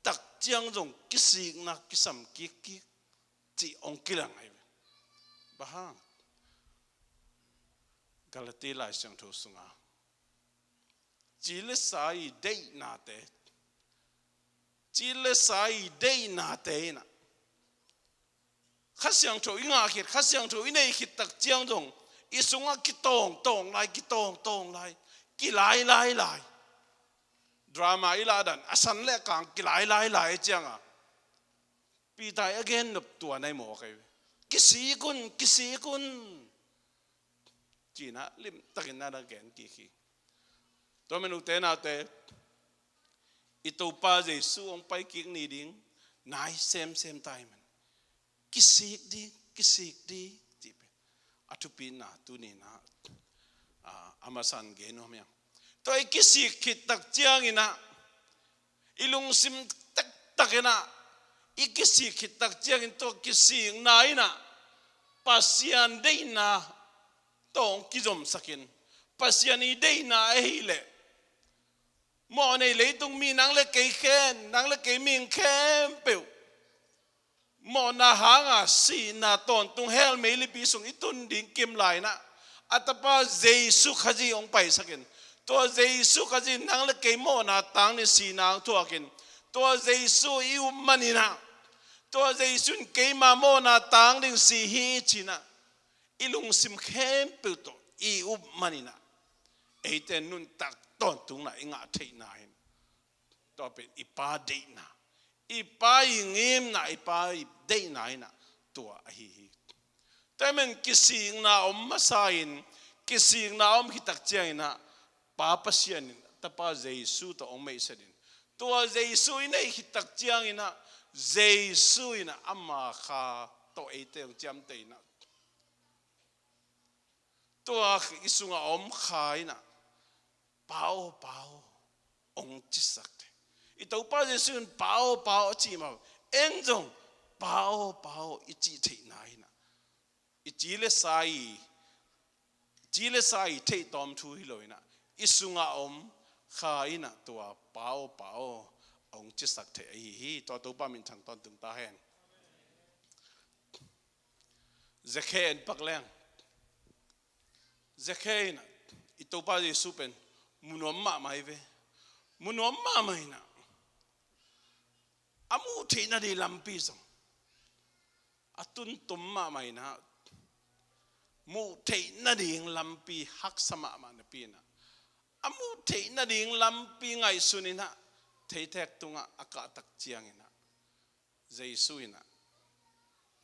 tak ciang zong kisikna kisam kikkik cih hong kilang ahi ve. Bang hang? Galati Lai Siangtho sunga ci le sa i deihnate, ci le sa i deihnate in ah Kha Siangtho i ngah khit, Kha Siangtho i nei khit tak ciang zong i sungah kitawngtawng lai, kitawngtawng lai, kilailai lai. Drama i lahdan a san le a kang kilailai lai ciangah Peter i a gen nop tua na hi mawk ahi ve. Kisik un, kisik un, ci-in ah limtakin na na gen kik hi. Tua man ute naute, i Topa Jesu hong pai kik ni ding nai semsem ta hi man. Kisik ding, kisik ding cih pen a thupina tuni-in ah, ah, a masa-in gen nuam hi hang. Tua i kisik khit tak ciangin ah, i lungsim taktak in ah i kisik khit tak ciangin tua kisikna in ah Pasian deihna tawh hong kizomsak in, Pasian i deihna ahih leh mawhnei leitung mi nang le kei khen, nang le kei mihing khempeuh mawhna hanga sihna tawntung hell meilipi sung i tun ding kim lai-in ah, a Tapa Jesu Khazih hong paisak in, tua Jesu Khazih nang le kei mawhna tang ding sihna hong thuak in, tua Jesu i up manin ah, tua Jesu in keima mawhna tang ding si hi ci-in ah i lungsim khempeuh tawh i up manin ah, eite nuntak tawntungna i ngah theihna in, tua pen i Pa deihna, i Pa i ngimna, i Pa i deihna in ah tua ahi hi. Tua man kisikna om masa in, kisikna om khit tak ciangin ah Pa Pasian in Tapa Jesu tawh hong meihset in, tua Jesu i neih khit tak ciangin ah Jesu in ah ama Kha tawh eite hong ciamteh in ah, tua i sungah a om Kha in ah, Pa aw, Pa aw, hong cisak thei. I Topa Jesu in Pa aw, Pa aw a cih mah bangin zong Pa aw, Pa aw i cih theihna in ah, i ci le sa i, ci le sa i theihtawm thu hi lo in ah, i sungah a om Kha in ah tua Pa aw, Pa aw hong cisak thei ahi hi. Tua Topa minthang tawntung ta hen. Zakhe en pak leng. Zakhe in ah, i Topa Jesu pen mu nuam mahmah hi ve. Mu nuam mahmah in ah, a muh theih nading lampi zong a tuntum mahmah in ah, muh theih nading lampi haksa mahmah napi in ah, a muh theih nading lampi ngaihsun in ah, theitek tungah a kahtak ciangin ah, Jesu in ah,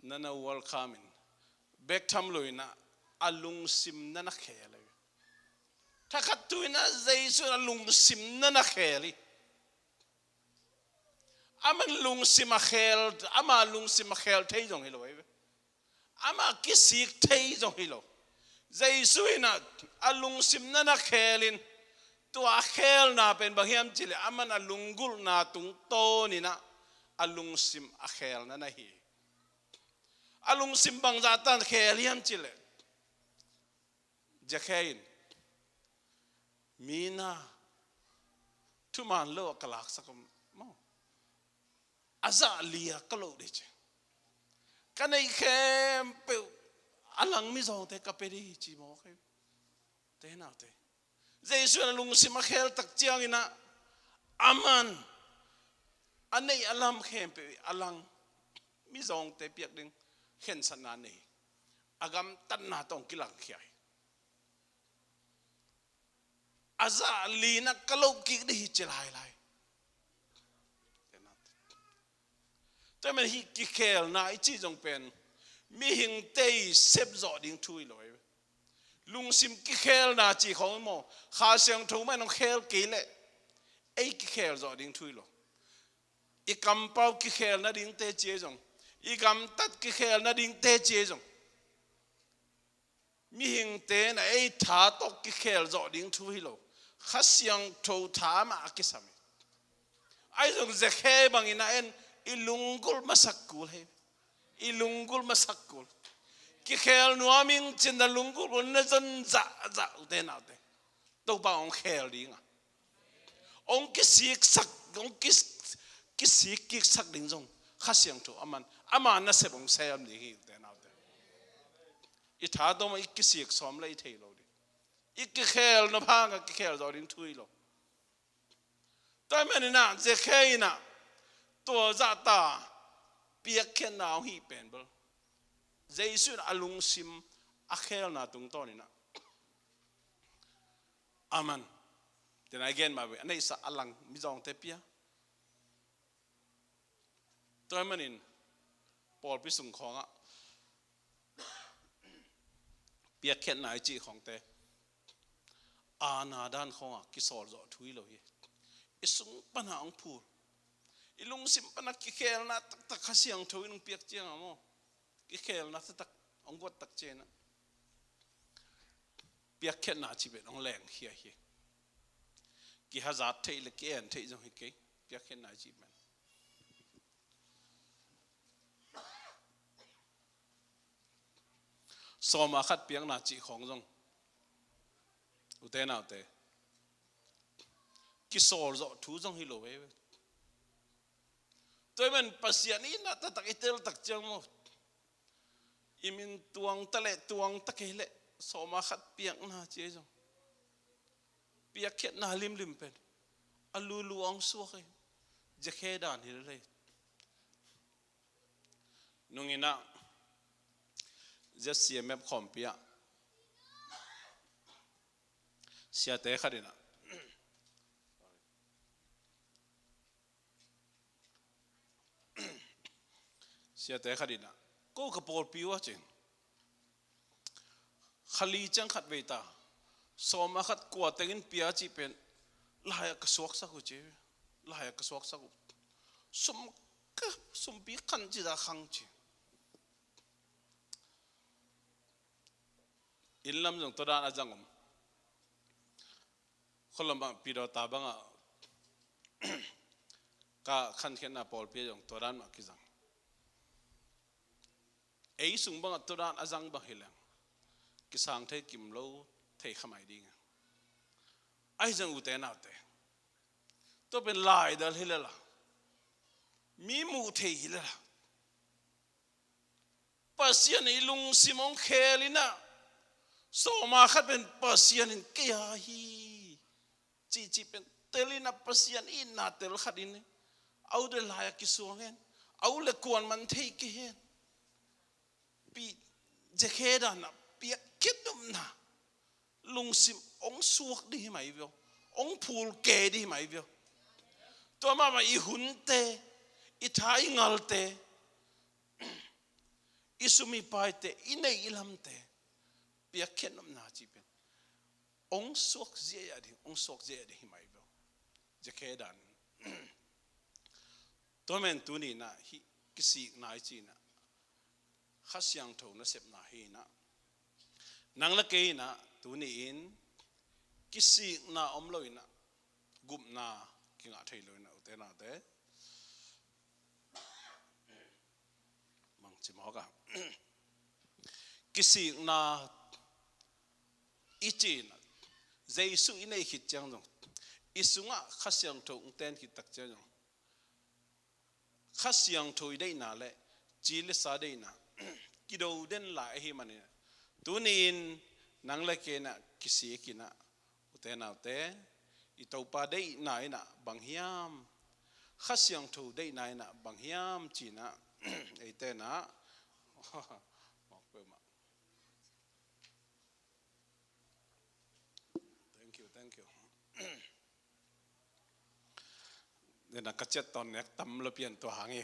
na na welcome in, bek tham lo in ah, a lungsim na na khel hi. Thakhat tu in ah Jesu in a lungsim na na khel hi. Aman lungsim a khel, ama lungsim a khel thei zong hi lo hi ve. Ama kisik thei zong hi lo. Jesu in ah a lungsim na na khel in, tua a khelna pen bang hiam cih leh, aman a lunggulhna tungtawn in ah a lungsim a khelna na hi. A lungsim bangzah tan khel hiam cih leh, Zakhe in, mi na thuman lo a ka laksak om maw? A zah li a ka loh ding ci. Ka neih khempeuh a lang mizawngte ka pia ding hi ci mawk hi. Te naute, Jesu in a lungsim a khel tak ciangin ah, aman a neih a lam khempeuh a lang mizawngte piak ding khensatna nei. A gamtatna tawh hong kilangkhia hi. A zah li na ka loh kik ding hi ci lailai. Tua ahih manin hih kikhelna i cih zong pen mihingte i sep zawh ding thu hi lo hi. Lungsim kikhelna cih khawng maw, Kha Siangtho mah in hong khel kei leh ei kikhel zawh ding thu hi lo. I kampau kikhel nading teci ahi zong, i gamtat kikhel nading teci ahi zong, mihingte in a ei tha tawh kikhel zawh ding thu hi lo. Kha Siangtho tha mah a kisam hi. Ahi zong Zakhe bangin a en, i lunggulh masak kul hi. I lunggulh masak kul. Kikhel nuam ing ci-in na lunggulh kul, na zon zahzah, ute naute. Topa hong khel ding a, hong kisiksak, hong kis-, kisik kiksak ding zong Kha Siangtho aman, ama nasep hong sem ding hi, ute naute. I tha tawh mah i kisik sawm leh i thei lo ding. I kikhel nop hangah kikhel zawh ding thu hi lo. Tua ahih manin ah Zakhe in ah tua zahta piakkhiatna hong hih pen bel, Jesu in a lungsim a khelna tungtawn in ah, aman, tua a i gen mah bang, a neihsa a lang mizawngte pia. Tua ahih manin pawlpi sung khawngah piakkhiatna i cih khawngte, aana dan khawngah kisawl zawh thu hi lo hi. I sung panah hong phul, i lungsim panah kikhelna taktak Kha Siangtho in hong piak ciangah maw, kikhelna taktak hong guat tak ciangah, piakkhiatna cih pen hong lengkhia hi. Kihazat theih leh ki-en theih zong hi kei, piakkhiatna cih pen. Sawma khat piakna cih khawng zong, ute naute, kisawl zawh thu zong hi lo veve. Tua ahih manin Pasian itna taktak i tel tak ciang maw, i min tuang ta leh tuang ta kei leh, sawma khat piakna ci ahi zong, piakkhiatna limlim pen a lulu hong suak hi. Zakhe dan hi lel hi. Nung in ah Z C M F khawmpi ah siate khat in ah, siate khat in ah, ko ka pawlpi uh a cin, kha li ciang khat vei ta, sawma khat kua tengin pia cih pen lai-ah ka suaksak uh ci. Lai-ah ka suaksak uh. Sum ka, sumpi khan ci zah khang ci. Inn lam zong tua dan a zang om. Khualam ah Pidawta bangah ka khankhiatna pawlpi ah zong tua dan mah kizang. Ei sung bangah tua dan a zang bang hi leng kisang thei kim lo, thei kha mai ding a. Ahi zong ute naute, tua pen laidal hi lel a, mi muh theih hi lel a, Pasian in i lungsim hong khel in ah, sawma khat pen Pasian in kei a hi cihcih pen tel in ah, Pasian itna tel khat in, a u le lai-ah kisuang hen, a u le kuan man thei kei hen. Pi, zekhe dan ah piakkhiat nopna lungsim hong suak ding hi mai veu, hong phul kei ding hi mai veu. Tua mahmah i hunte, i tha i ngalte, i sum i paite, i neih i lamte piakkhiat nopna cih pen hong suak ziahziah ding, hong suak ziahziah ding hi mai veu. Zekhe dan. Tua men tuni in ah hih kisikna i cih in ah Kha Siangtho nasepna hi in ah, nang le kei in ah tuni in kisikna om lo in ah, gupna kingah thei lo in ah, ute naute, bangci mawk a, kisikna i cih in ah, Jesu i neih khit ciang zong, i sungah Kha Siangtho hong ten khit tak ciang zong, Kha Siangtho i deihna le ci le sa deihna kido den lai ahih manin, tuni in nang le kei in ah kisik in ah, ute naute, i Topa deihna in ah bang hiam, Kha Siangtho deihna in ah bang hiam ci in ah, eite in ah, mawk peuhmah. Thank you, thank you. Dena ka ciat tawn nek tam lo pian tua hang hi.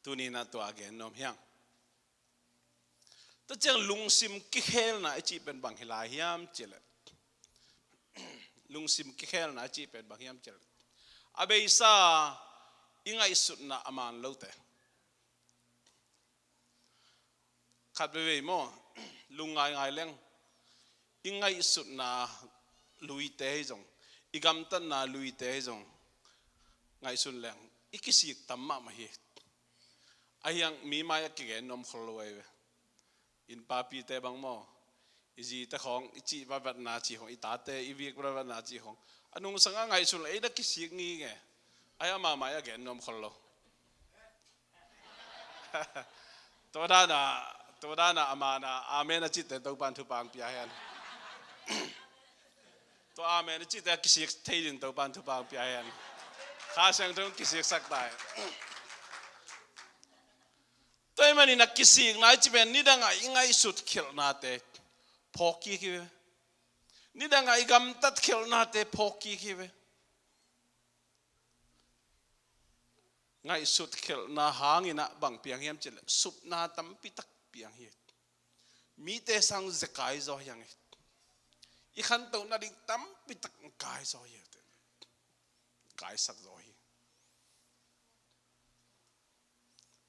Tuni in ah tua a gen nuam hi hang. Tua ciang lungsim kikhelna i cih pen bang hi lai hiam cih leh, lungsim kikhelna i cih pen bang hiam cih leh, a beisa i ngaihsutna a man lote. Khat veivei maw, lungngai ngai leng, i ngaihsutna luite hi zong, i gamtatna luite hi zong, ngaihsun leng i kisik tam mahmah hi. Ahi hang mi mai-ah kigen nuam khol lo ahi ve. Inn papite bang maw, i zite khawng i cih vatvatna cih khawng, i tate i vik vatvatna cih khawng, a nungsang a ngaihsun le ei na kisik ngingei. Ahi a, ama mai-ah gen nuam khol lo. Tua dan a, tua dan a, a man a amen a cihte Topan thupha hong pia hen. Tua amen a cihte a kisik thei ding Topan thupha hong pia hen. Kha Siangtho hong kisiksak ta hen. Tua ahih manin a kisikna i cih pen nidang a i ngaihsut khialhnate phawk kik hi ve. Nidang a i gamtat khialhnate phawk kik hi ve. Ngaihsut khialhna hangin ah bang piang hiam cih leh supna tampi tak piang hi. Mite sang zekai zaw hi hang hi. I khantohna ding tampi tak kai zaw hi. Kaisak zaw hi.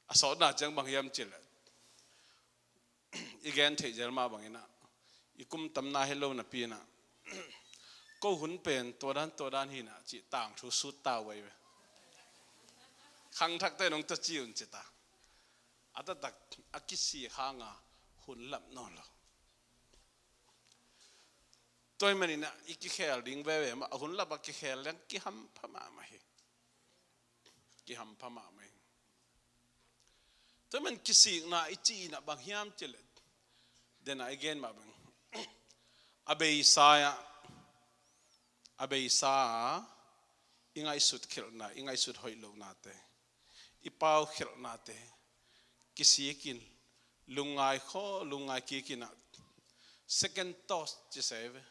A sawtna ciang bang hiam cih leh, i gen theih zel mah bangin ah, i kum tamna hi lo napi in ah, ko hun pen tua dan tua dan hi in ah cih tangthu sut ta uh ahi ve. Khangthakte nong tawh ci un ci ta. A taktak a kisik hang a hun lap nawn lo. Tua ahih manin ah i kikhel ding veve mah, a hun lap a kikhel leng kihampha mahmah hi. Kihampha mahmah hi. Tua ahih man kisikna i cih in ah bang hiam cih leh, den a i gen mah bang, a beisa ah, a beisa ah i ngaihsut khialhna, i ngaihsut hoih lohnate, i pau khialhnate kisik in, lungngai khaw, lungngai kik in ah, second thought ci se ve.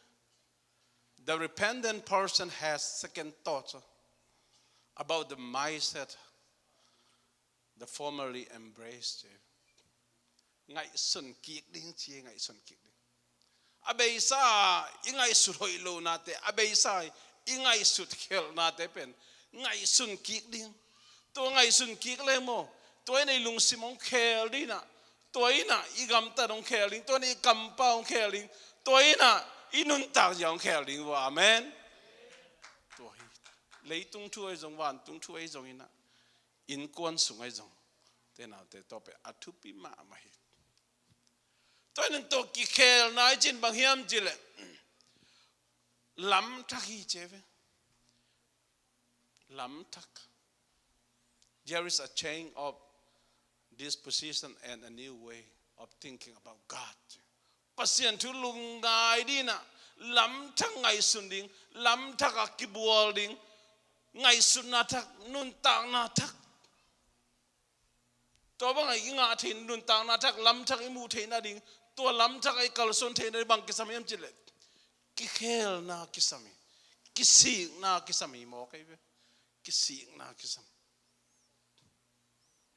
The repentant person has second thoughts about the mindset the formerly embraced. Ngaihsun kik ding ci, ngaihsun kik ding. A beisa i ngaihsut hoih lohnate, a beisa i ngaihsut khialhnate pen ngaihsun kik ding. Tua ngaihsun kik leng maw, tua in ah i lungsim hong khel ding in ah, tua in ah i gamtat hong khel ding, tua in ah i kampau hong khel ding, tua in ah i nuntak zia hong khel ding uh. Amen. Tua hi. Leitung thu ahi zong, vantung thu ahi zongin ah, innkuan sung ahi zong, te naute, tua pen a thupi mahmah hi. Tua in ah tua kikhelna i cih in bang hiam cih leh, lamthak hi ci ve. Lamthak. There is a chain of disposition and a new way of thinking about God. Pasian thu lungngai ding in ah, lamthak ngaihsun ding, lamthak a kibual ding, ngaihsutna thak, nuntakna thak. Tua bang a i ngah thei nuntakna thak, lamthak i muh theih nading, tua lamthak a i kalsuan theih nading bang kisam hiam cih leh, kikhelna kisam hi, kisikna kisam hi maw, kei ve. Kisikna kisam.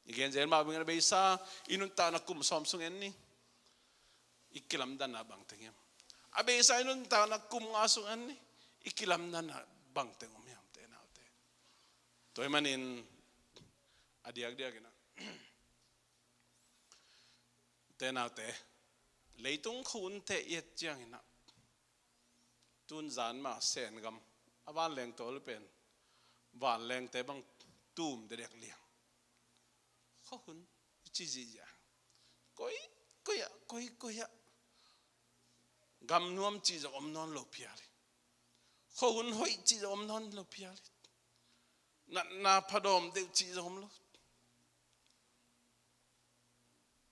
I gen zel mah bangin a beisa i nuntakna kum sawm sung en ni. I kilamdanna bangteng hiam? A beisa i nuntakna kum nga sung en ni. I kilamdanna bangteng om hiam, te naute? Tua ahih manin a diakdiak in ah, te naute, leitung khuahun te i et ciangin ah, tun zan mah Sen gam a vanleng tawl pen vanlengte bang tum dekdek liang. Khuahun i ci zihziah. Koi, koi ah, koi, koi ah. Gam nuam cih zong om nawn lo phial hi. Khuahun hoih cih zong om nawn lo phial hi. Natna phadawm deuh cih zong om lo.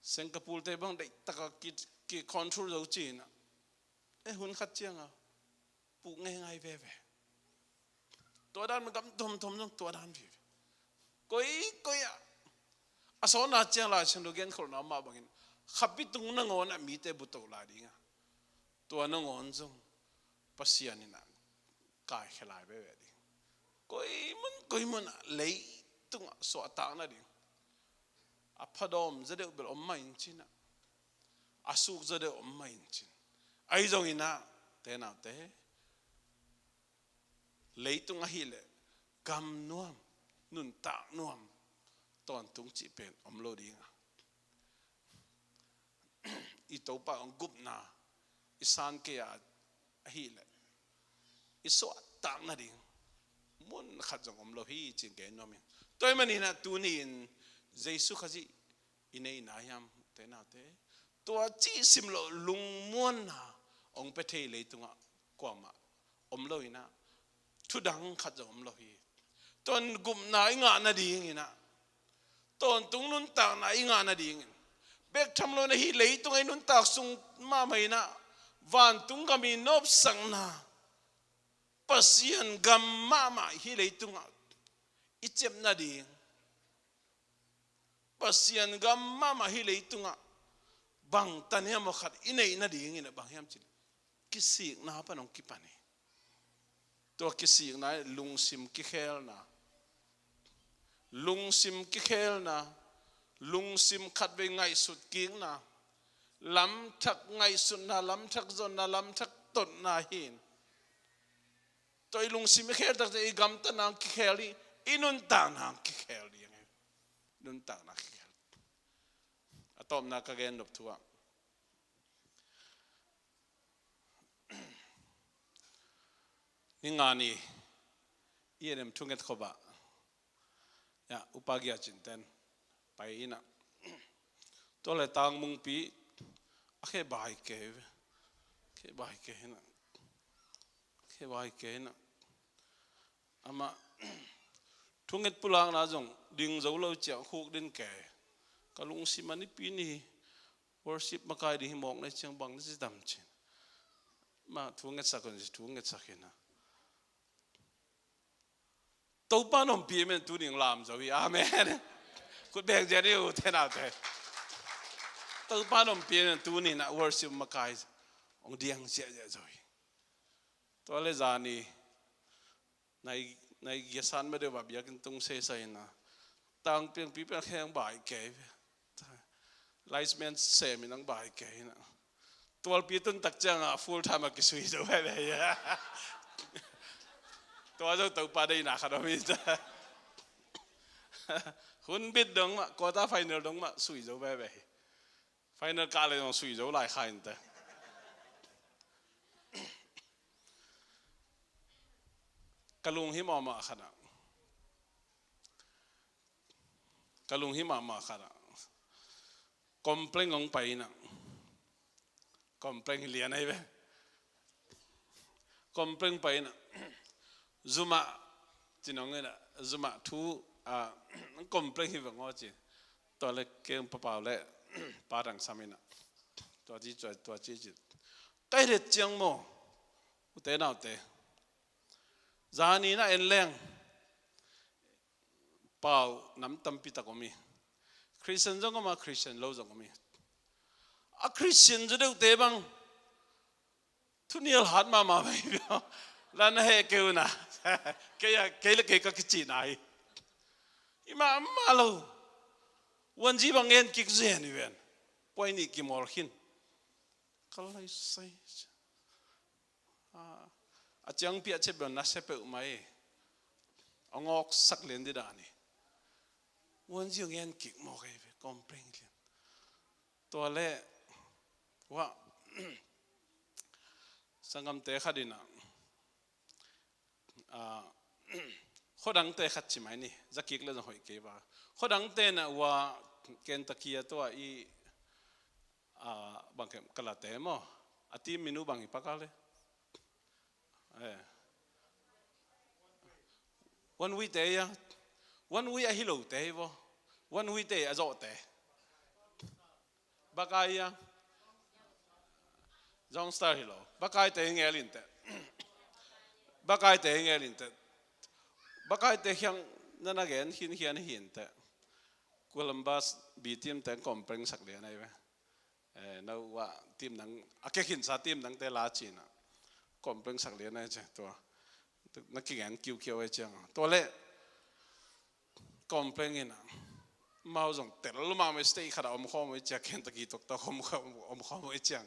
Singapore te bang deihtak a ki, ki control zo ci in ah, e, hun khat ciang a puh ngeingai veve. Tua dan, gam tuamtuam zong tua dan vive. Koi, koi ah. A sawtna ciang Lai Siangtho genkholhna mah bangin, khapi tung nangawn ah mite buto lai ding a, tua nangawn zong Pasian in ah kaikhia lai veve ding. Koi mun, koi mun ah leitung ah suahtak nading, a phadawm zaw deuh bel om mah in cin ah, a suk zaw deuh om mah in cin. Ahi zongin ah, te naute, leitung ahih leh gam nuam, nuntak nuam, tawntung cih pen om lo ding a, i Topa hong gupna i san kei a ahih leh, i suahtak nading mun khat zong om lo hi, ci-in gen nuam ing. Tua ahih manin ah tuni-in Jesu Khazih i neihna hiam, te naute? Tua cih sim loh lungmuanna hong pia thei leitungah kuamah om lo in ah, thudang khat zong om lo hi. Tua in gupna i ngah nadingin ah, tawntung nuntakna i ngah nadingin, bek tham lo in ah hih leitungah i nuntak sung mahmah in ah, vantung gam i nopsakna, Pasian gam mahmah hih leitungah i ciam nading, Pasian gam mahmah hih leitungah bang tan hiam aw khat i neih nadingin ah, bang hiam cih leh, kisikna pan hong kipan hi. Tua kisikna, lungsim kikhelna, lungsim kikhelna, lungsim khatvei ngaihsut kikna, lamthak ngaihsutna, lamthak zonna, lamthak totna hi in. Tua i lungsim i khel tak ciang i gamtatna hong kikhel hi, i nuntakna hong kikhel ding hi. Nuntakna kikhel. A tawpna ka gen nop thu ah, ni nga ni i E N M thunget khop ah, ya, Upa Gia Cin ten pai in ah, tua leh Tangmungpi a khe bai kei ve. Khe bai kei in ah, khe bai kei in ah, amah thunget pulakna zong ding zo lo ciang khuk din kei. Ka lungsim ah, nipi ni worship makai ding hi mawk na hi ciang bang na ci tam, ci-in amah thungetsak un, ci, thungetsak in ah, Topa in ompih ahih manin tuni in lam zo hi. Amen. Khut beng ziau ni uh, te naute. Topa in ompih ahih manin tuni in ah worship makai hong diang ziahziah zo hi. Tua leh zani nai, nai giasan ma deuh ah biakinn tung seisai in ah, Tangpiangpi pen khe hong bai kei ve. Linesman sem in hong bai kei in ah, tualpi tun tak ciang ah full time ah kisui zo veve hi. Tua zong Topa deihna khat om hi ta. Hun bit dong mah, quarter final dong mah sui zo veve hi. Final kah leh zong sui zo lai kha in ta. Ka lung hi mahmah khat ah, ka lung hi mahmah khat ah, Complain hong pai in ah, Complain hi lian ahi ve. Complain pai in ah, Zumah, ci-in hong in ah, Zumah thu, ah, Complain hi veng aw, ci. Tua le keng papau le pa dang samin ah, tua ci, tua ci ci. Kai det ciang maw, ute naute, zanin ah en leng pau nam tampi tak om hi. Christian zong om a, Christian lo zong om hi. A Christian zaw deuhte bang thu nial hat mahmah mai bia. Lan a heh kei una. Kei a, kei le kei ka kicihna hi. I mahmah lo. Wanzi bang en kik zen hi ven. Puai nih kimawl khin. Ka lai sai. A, a ciang piah ciah bel na sia peuh mai. A ngawk sak lian di dan hi. Wanzi bang en kik maw kei ve. Complain lian. Tua le, wa, sanggamte khat in ah, ah, khuadangte khat ci mai ni, zakik le zong hoih kei va. Khuadangte in ah wa Kentucky a tua i, ah, bang kem kalate maw. A team min uh bang hi paka le. Eh. Wan Wui te ia. Wan Wui a hi lo te hi vo. Wan Wui te a zawh te. Baka ia. Zong Star hi lo. Baka i te hi ngel in te. Baka i te hi ngel in te. Baka i te hiang nana gen hin hian hin te. Columbus B team te complain sak lian ai ve. Eh, no wa team nang, a kekhinsa team nangte la cina. Complain sak lian ai ce tua. Na kigen kiukiu ai ciang. Tua le complain in ah. Mau zong tel lu mahmah state khat a om khawm ai ciang, Kentucky toktak om khawm, om khawm ai ciang.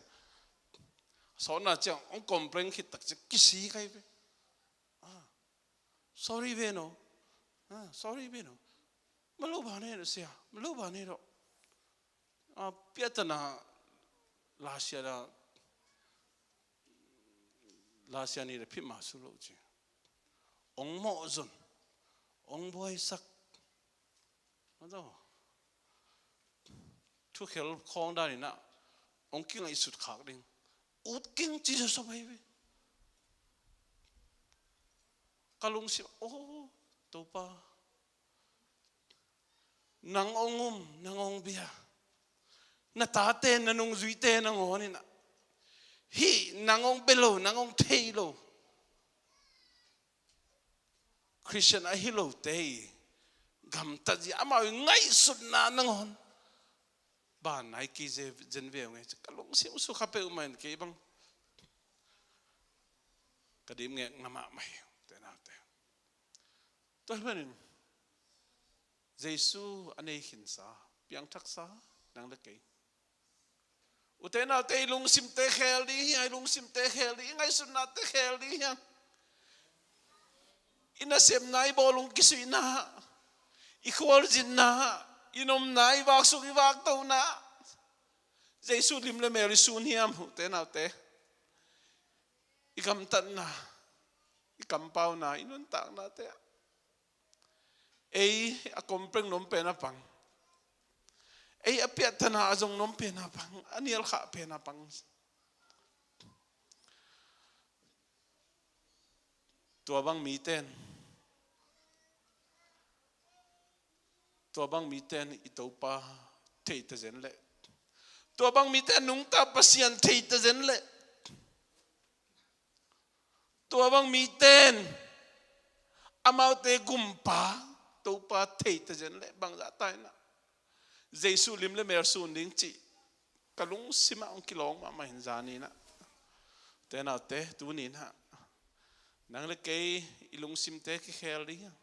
Sawtna ciang, ong complain khit tak ciang, kisi kai ve. Ah, sorry ve no. Ah, sorry ve no. Malo ba ne no sia, malo ba ne do. A, piatana lasia da, lasia ni da phit ma su lo ci. Ong mawh zon, ong buaisak. Maw, thukhel khawng dan in ah ong kingaihsut khak ding. Ut king ci sa sa bai ve. Ka lungsim, oh, Topa. Nang ong um, nang ong bia. Na tate, na nungzuite nangawn in ah. Hih nang ong bia lo, nang ong thei lo. Christian a hi lote i gamtat zia amau i ngaihsutna nangawn. Ban nai kei zen ve ung e, ka lungsim sukha peuhmah in kei bang. Ka dim ngekna mahmah hi, ute naute. Tua hi manin Jesu a nei khinsa, piangthaksa, nang le kei. Ute naute, i lungsimte khel ding hi hang, i lungsimte khel ding, i ngaihsutnate khel ding hi hang. I nasepna, i bawlung kisuihna, i khualzinna, i nomna, i vaksuk, i vaktona. Jesu lim le mel i sun hiam, ute naute? I gamtatna, i kampauna, i nuntaknate ah. Ei a complain nuam pen a pang. Ei a piahtana a zong nuam pen a pang. A nialkhah pen a pang. Tua bang miten, tua bang miten i Topa thei ta zen leh, tua bang miten nungta Pasian thei ta zen leh, tua bang miten amaute gumpa Topa thei ta zen leh bangzah ta in ah Jesu lim le mel sun ding cih ka lungsimah hong kilawng mahmah hi zani in ah. Ute naute, tuni in ah nang le kei i lungsimte kikhel ding hi hang,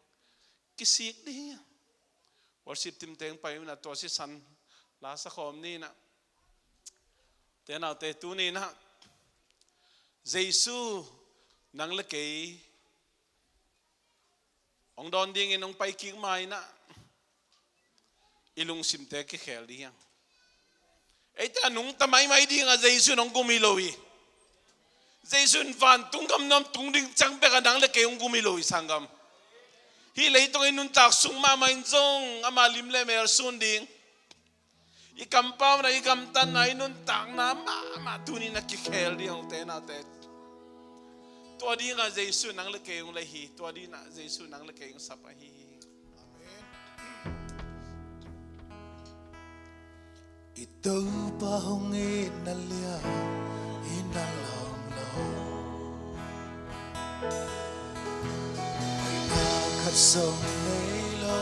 kisik ding hi hang. Worship team teng pai in ah tua sisan la sa khawm ni in ah. Ute naute, tuni in ah Jesu nang le kei hong dawn dingin hong pai kik ma in ah i lungsimte kikhel ding hi hang. Eite a nungta maimai ding a Jesu in hong gum hi lo hi. Jesu in vantung gam nuam tung ding ciang bek a nang le kei hong gum hi lo hi, sanggam. Hih leitung i nuntak sung mahmah in zong ama lim le mel sun ding. I kampauna, i gamtatna, i nuntakna mahmah tuni in ah kikhel ding, ute naute. Tua ding ah Jesu nang le kei hong lei hi, tua ding ah Jesu nang le kei hong sap ahi hi. Amen. I Topa hong itna lian i na lawmlawm. Hoihna khat zong nei lo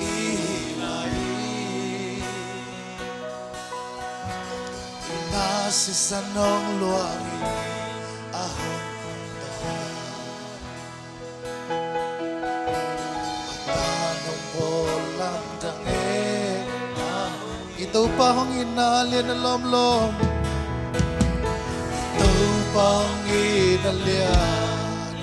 i hi lai. I na sisan hong luang in a hong ta. A tan hong bawl lamdang e. I Topa hong itna lian a lawmlawm. I Topa hong itna lian.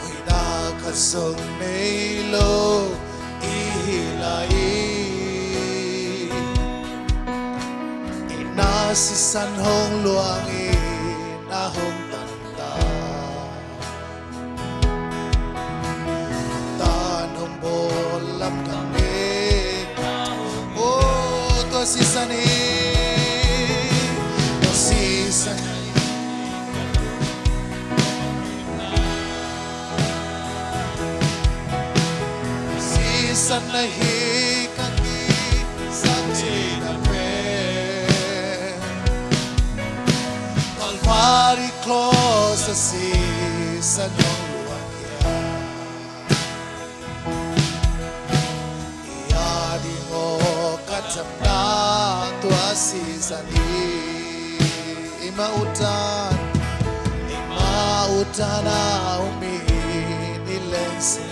Hoihna khat zong nei lo i hi lai. I na sisan hong luang in a hong tan ta. Tan hong bawl lamdang e. Oh, tua sisan hi. Tua sisan hi. Sisan na hi ka kisap cihna pen. Calvary Cross a sisan hong luang hi a. I a ding aw ka tamna tua sisan hi. Immanuel, Immanuel a om in i lengsi.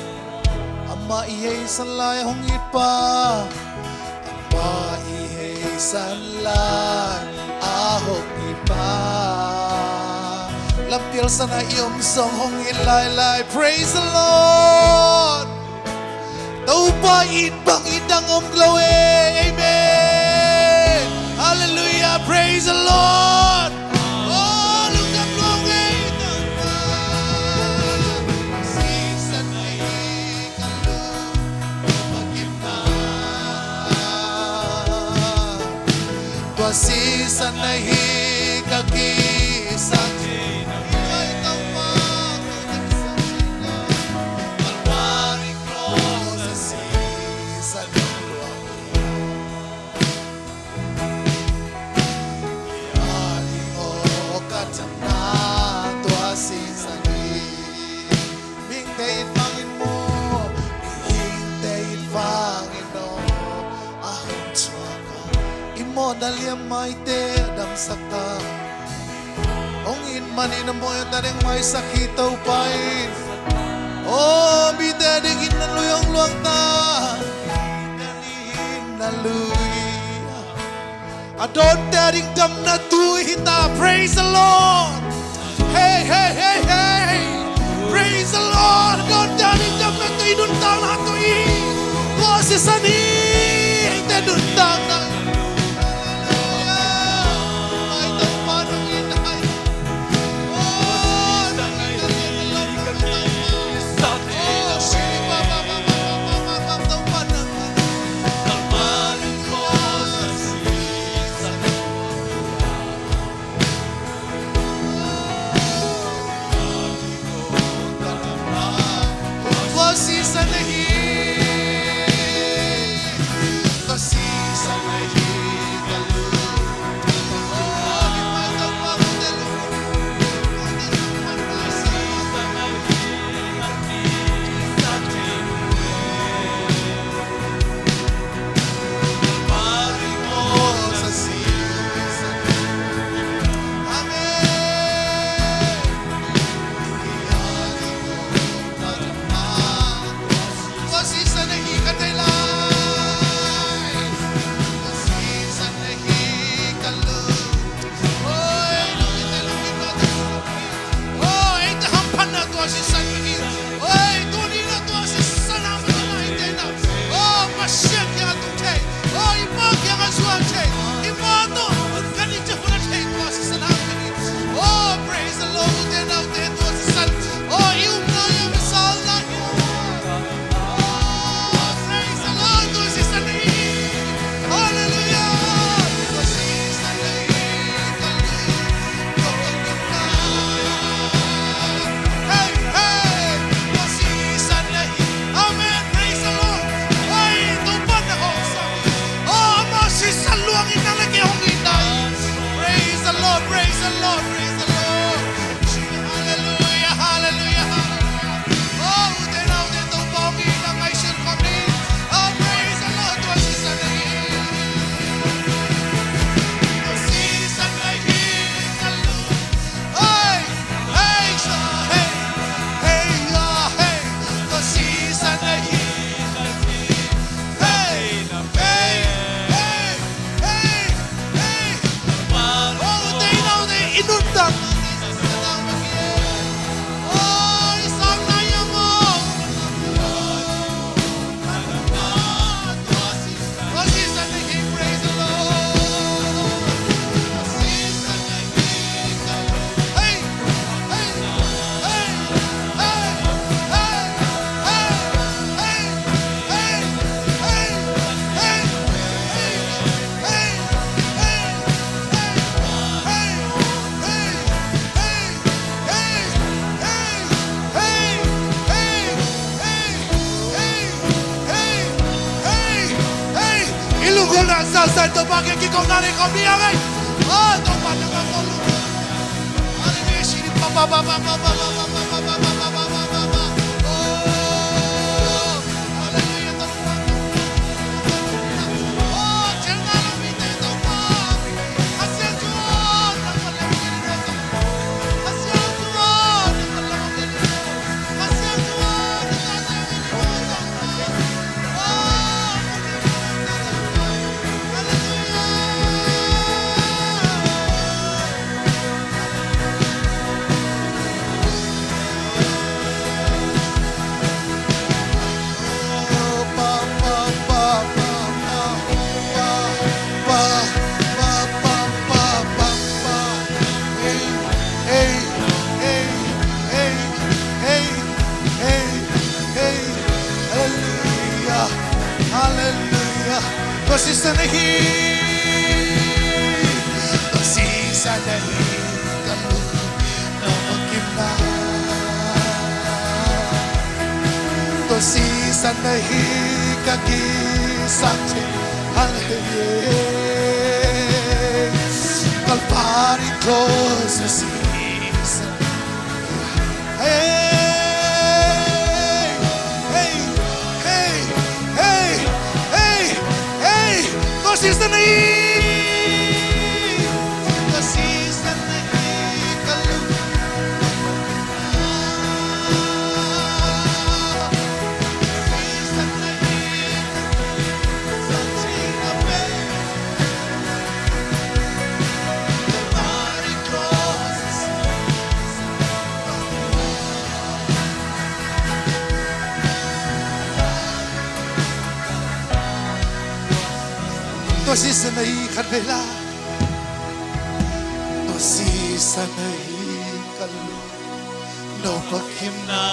Amah i heisan lai hong it pa. Amah i heisan lai a hong it pa. Lampial san a i om zong hong it lailai. Praise the Lord. Topa it bang it dang om lo e. Amen. Hallelujah. Praise the Lord. Oh, lungdam lo e. Sisan na hi ka lungdam. Tua sisan na hi ka kisap. Mihingte it vangin maw, mihingte it vangin aw, a hong thuak a. I mawhna liam maite a damsak ta. Hong it manin a mawh a ding maisak hi Topa in. Aw, mite a ding itna lui hong luang ta. Itna lui. A dawnte a ding damna tui hi ta. Praise the Lord. Hey, hey, hey, hey. Praise the Lord. A dawnte a ding damna tui, nuntakna tui. Tua sisan hi. Eite nuntakna. Oi, eite hamphatna tua sisan hi. Oi, tuni-in a tua sisan a mawhna eite na. Oh, Pasian kiang a tung thei. Oh, i Pa kiang a zuan thei. I Pa tawh kan i cih hun a thei tua sisan a hi. Oh, praise the Lord. Ute naute tua sisan. Oh, i upna i a misalna hi. Oh, praise the Lord. Tua sisan hi. Hallelujah. Tua sisan hi. Hey, hey. Tua sisan hi. Amen. Praise the Kong na sa sa Topa kiang kikong na ni kong biang ai. Oh, Topa na kong kong. Hallelujah. Hallelujah. Hallelujah. Tua sisan ahi. Tua sisan ahi. Ka lung nong kim na. Tua sisan ahi ka kisap thei. Hallelujah. Calvary cross tua sisan. Hey, hey, hey, hey, hey, hey. Tua sisan ahi. Tua sisan ahi ka lung. Tua sisan ahi khat vei la. Tua sisan ahi ka lung nong pakhimna.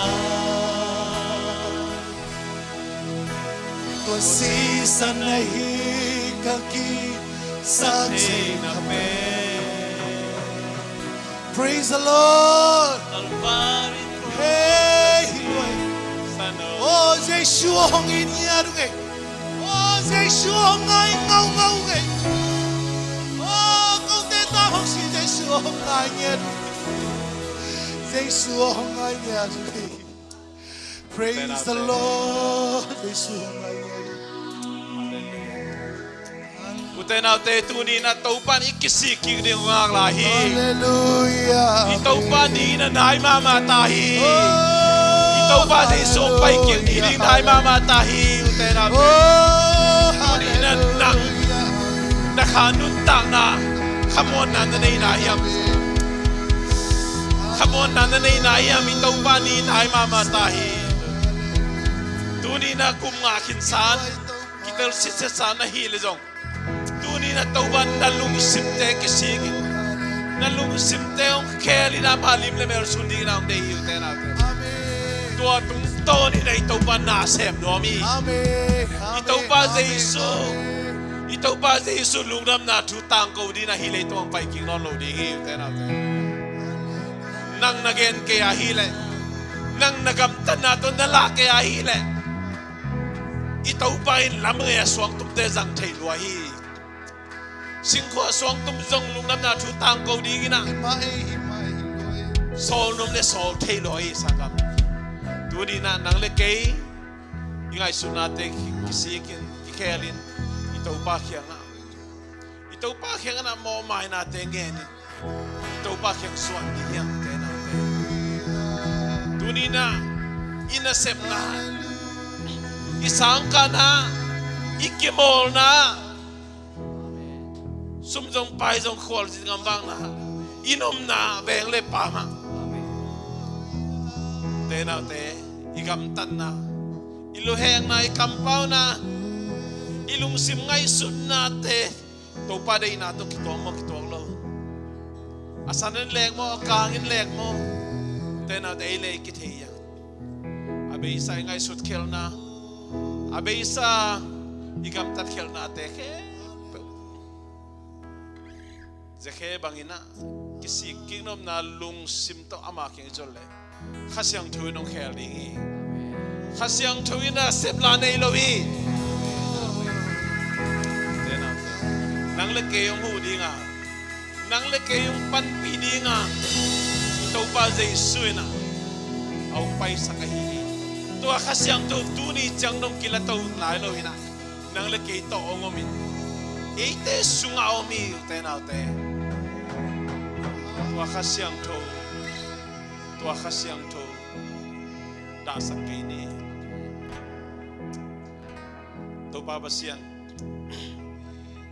Tua sisan ahi ka kisap theihna pen. Praise the Lord. Hey, hi luai. Oh, Jesu hong it ngiat ung ei. Oh, Jesu hong ngai ngaungau ung ei. Oh, kote ta hong si Jesu hong ngai ngiat ung ei. Jesu hong ngai ngiat ung ei. Praise the Lord. Jesu hong ngai ngiat ung ei. Ute naute, tuni-in ah Topa in i kisik kik ding ngak lai hi. Hallelujah. I Topa dingin ah nai mahmah ta hi. Oh, i Topa Jesu hong pai kik ding, hallelujah, nai mahmah ta hi. Ute naute, oh, tuni-in ah nang, hallelujah, na kha nuntakna khamuanna na neihna hiam? Khamuanna na neihna hiam? I Topa dingin nai mahmah ta hi. Tuni-in ah kum nga khin san, kitel sitset sa na hih leh zong, tuni-in ah Topa in na lungsimte kisik in, na lungsimte hong khel in, amah lim le mel sun dingin ah hong deih hi, ute naute. Amen. Tua tungtawn in ah i Topa in na sem nuam hi. Amen. I Topa, amen, Jesu, amen, i Topa Jesu lungdamna thu tangko dingin ah hih leitung ah hong pai kik nawn lo ding hi, ute naute. Nang na gen kei a hih leh, nang na gamtatna tawh na lah kei a hih leh, i Topa in lam ngei a suangtumte zang thei lua hi. Singkhuah suangtum zong lungdamna thu tangko dingin ah, sawl nuam le sawl thei lua hi, sanggam. Tuni-in ah nang le kei i ngaihsutnate ki, kisik in, kikhel in, i Topa kiangah, i Topa kiangah mawhmainate ngen in, i Topa kiang zuan ding hi hang, ute naute. Tuni-in ah i nasepna, i sangkahna, i kimawlna, sum zong pai zong khualzin ngam vakna, i nopna veng le pam ah, ute naute, i gamtatna, i luhekna, i kampauna, i lungsim ngaihsutnate Topa deihna tawh kituak maw, kituak lo? A san in lek maw, a kang in lek maw? Ute naute, ei le ei kithei hi a. A beisa i ngaihsut khialhna, a beisa i gamtat khialhnate khempeuh, Zakhe bangin ah kisik kik nopna lungsim tawh ama kiang i cawlh leh, Kha Siangtho in hong khel ding hi. Kha Siangtho in a sepla nei lo hi. Ute Nang le kei hong huh ding a, nang le kei hong panpih ding a, Topa Jesu in ah a hong paisak ahi hi. Tua Kha Siangtho tuni ciang dong kila to nai lo in ah, nang le kei tawh hong om in, eite sungah om hi, ute naute. Tua Kha Siangtho, tua Kha Siangtho dahsak kei ni. Topa Pasian,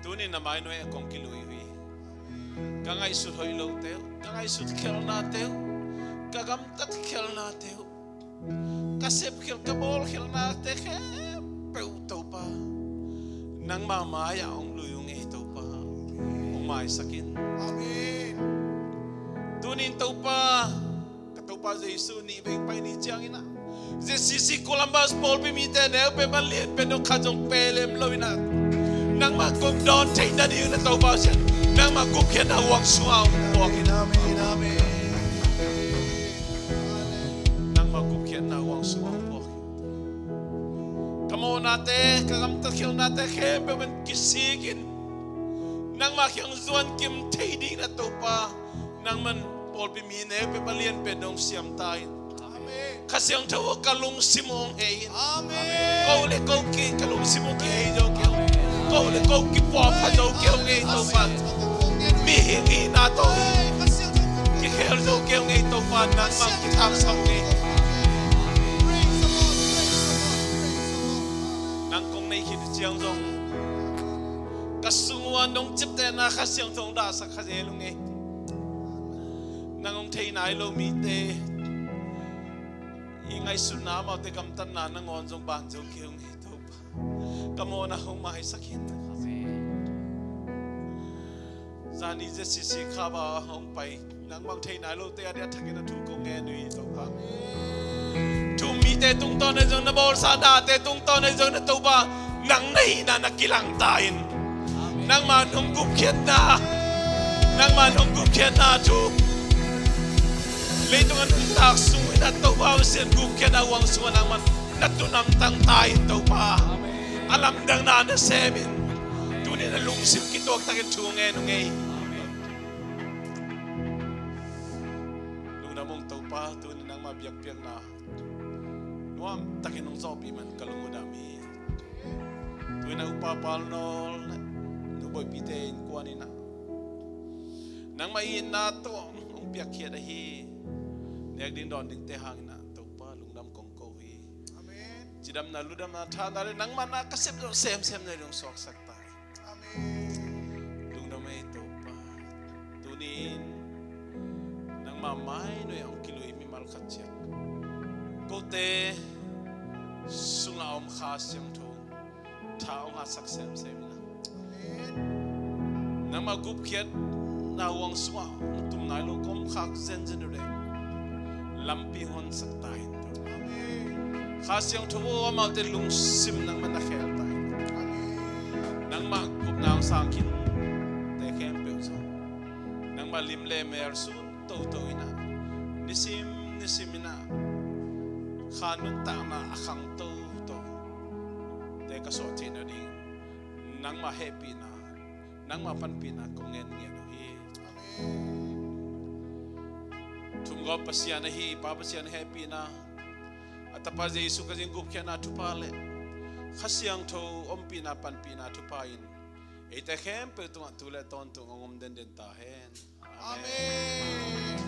tuni na mai nuai ah kong kilui uh hi. Ka ngaihsut hoih lote uh, ka ngaihsut khelnate uh, ka gamtat khelnate uh, ka sepkhial, ka bawlkhialnate khempeuh Topa, nangma mai-ah hong lui ung ei Topa. Hong maisak in. Amen. Tunin Topa, ka Topa Jesu nih vei pai ni ciangin ah, Z C C Columbus pawlpi mite neu pen a lian pen dong khat zong pelem lo in ah, nangmah kong dawn theih nading na Topa Pasian, nangmah gupkhiatna huang sungah hong puak in. Amen, amen. Nangmah gupkhiatna huang sungah hong puak in. Ka mawhnate, ka gamtatkhialhnate khempeuh man kisik in, nangmah kiang zuan kim thei ding na Topa, nangman pawlpi mi neu pen a lian pen dong siam ta in. Amen. Kha Siangtho ka lungsim hong hei in. Amen. Ko le ko ki, ka lungsim hong kihei zo kei ung. Ko le ko kipuahpha zo kei ung ei Topa. Mihing hihna tawh kikhel zo kei ung ei Topa, nangmah kithangsak ung ei. Nang kong nei khit ciang zong ka sung uh a nong ciaptehna Kha Siangtho hong dahsak kha zel ung ei. Nang hong thei nai lo mite i ngaihsutna, amaute gamtatna nangawn zong ban zo kei ung ei Topa. Ka mawhna hong maisak in. Zani Z C C Kha Siangtho hong pai, nangmah hong thei nai lote a dia thakin a thu kong ngen uh hi Topa. Thu mite tungtawn ahi zong, na bawlsa nate tungtawn ahi zong na Topa, nang na hihna na kilang ta in. Nangmah nong gupkhiatna, nangmah nong gupkhiatna thu leitung a nuntak sung in a Topa Pasian, gupkhiatna huang sungah nangmah na tun hamtang ta in Topa. A lamdangna na sem in. Tunin a lungsim kituak takin thu ngen ung ei. Lungdam ung Topa, tunin nangmah biakpiakna nuam takin hong zawhpih man ka lung uh dam hi. Tuin a Upa Pal Nawl le Nu Boipite innkuan in ah nangmah itna tawh hong piakkhiat ahi nek ding dawn dingte hangin ah Topa lungdam kong ko hi. Amen. Cidamna, ludamna, thahna le nangmah na ka sep zawh semsem na dong suaksak ta hi. Amen. Lungdam ei Topa. Tunin nangmah mai nuai hong kilui mimal khat ciat kote sungah om Kha Siangtho tha hong hatsak semsem in ah. Amen. Nangmah gupkhiatna huang sungah hong tum nai lo kong khak zenzen uh leh lampi hong honsak ta in. Amen. Kha Siangtho aw, amaute lungsim nangmah na khel ta in. Amen. Nangmah gupna hong sang khinte khempeuh zong nangmah lim le mel sun toto in ah, nisim nisim in ah kha nuntakna a khang toto te ka suah theih nading nangmah hehpihna, nangmah panpihna kong ngen ngen uh hi. Amen. Thumgawp Pasian ahi Pa Pasian hehpihna, a Tapa Jesu Khazih gupkhiatna thupha le Kha Siangtho ompihna panpihna thupha in eite khempeuh tungah tu le tawntung hong om denden ta hen. Amen.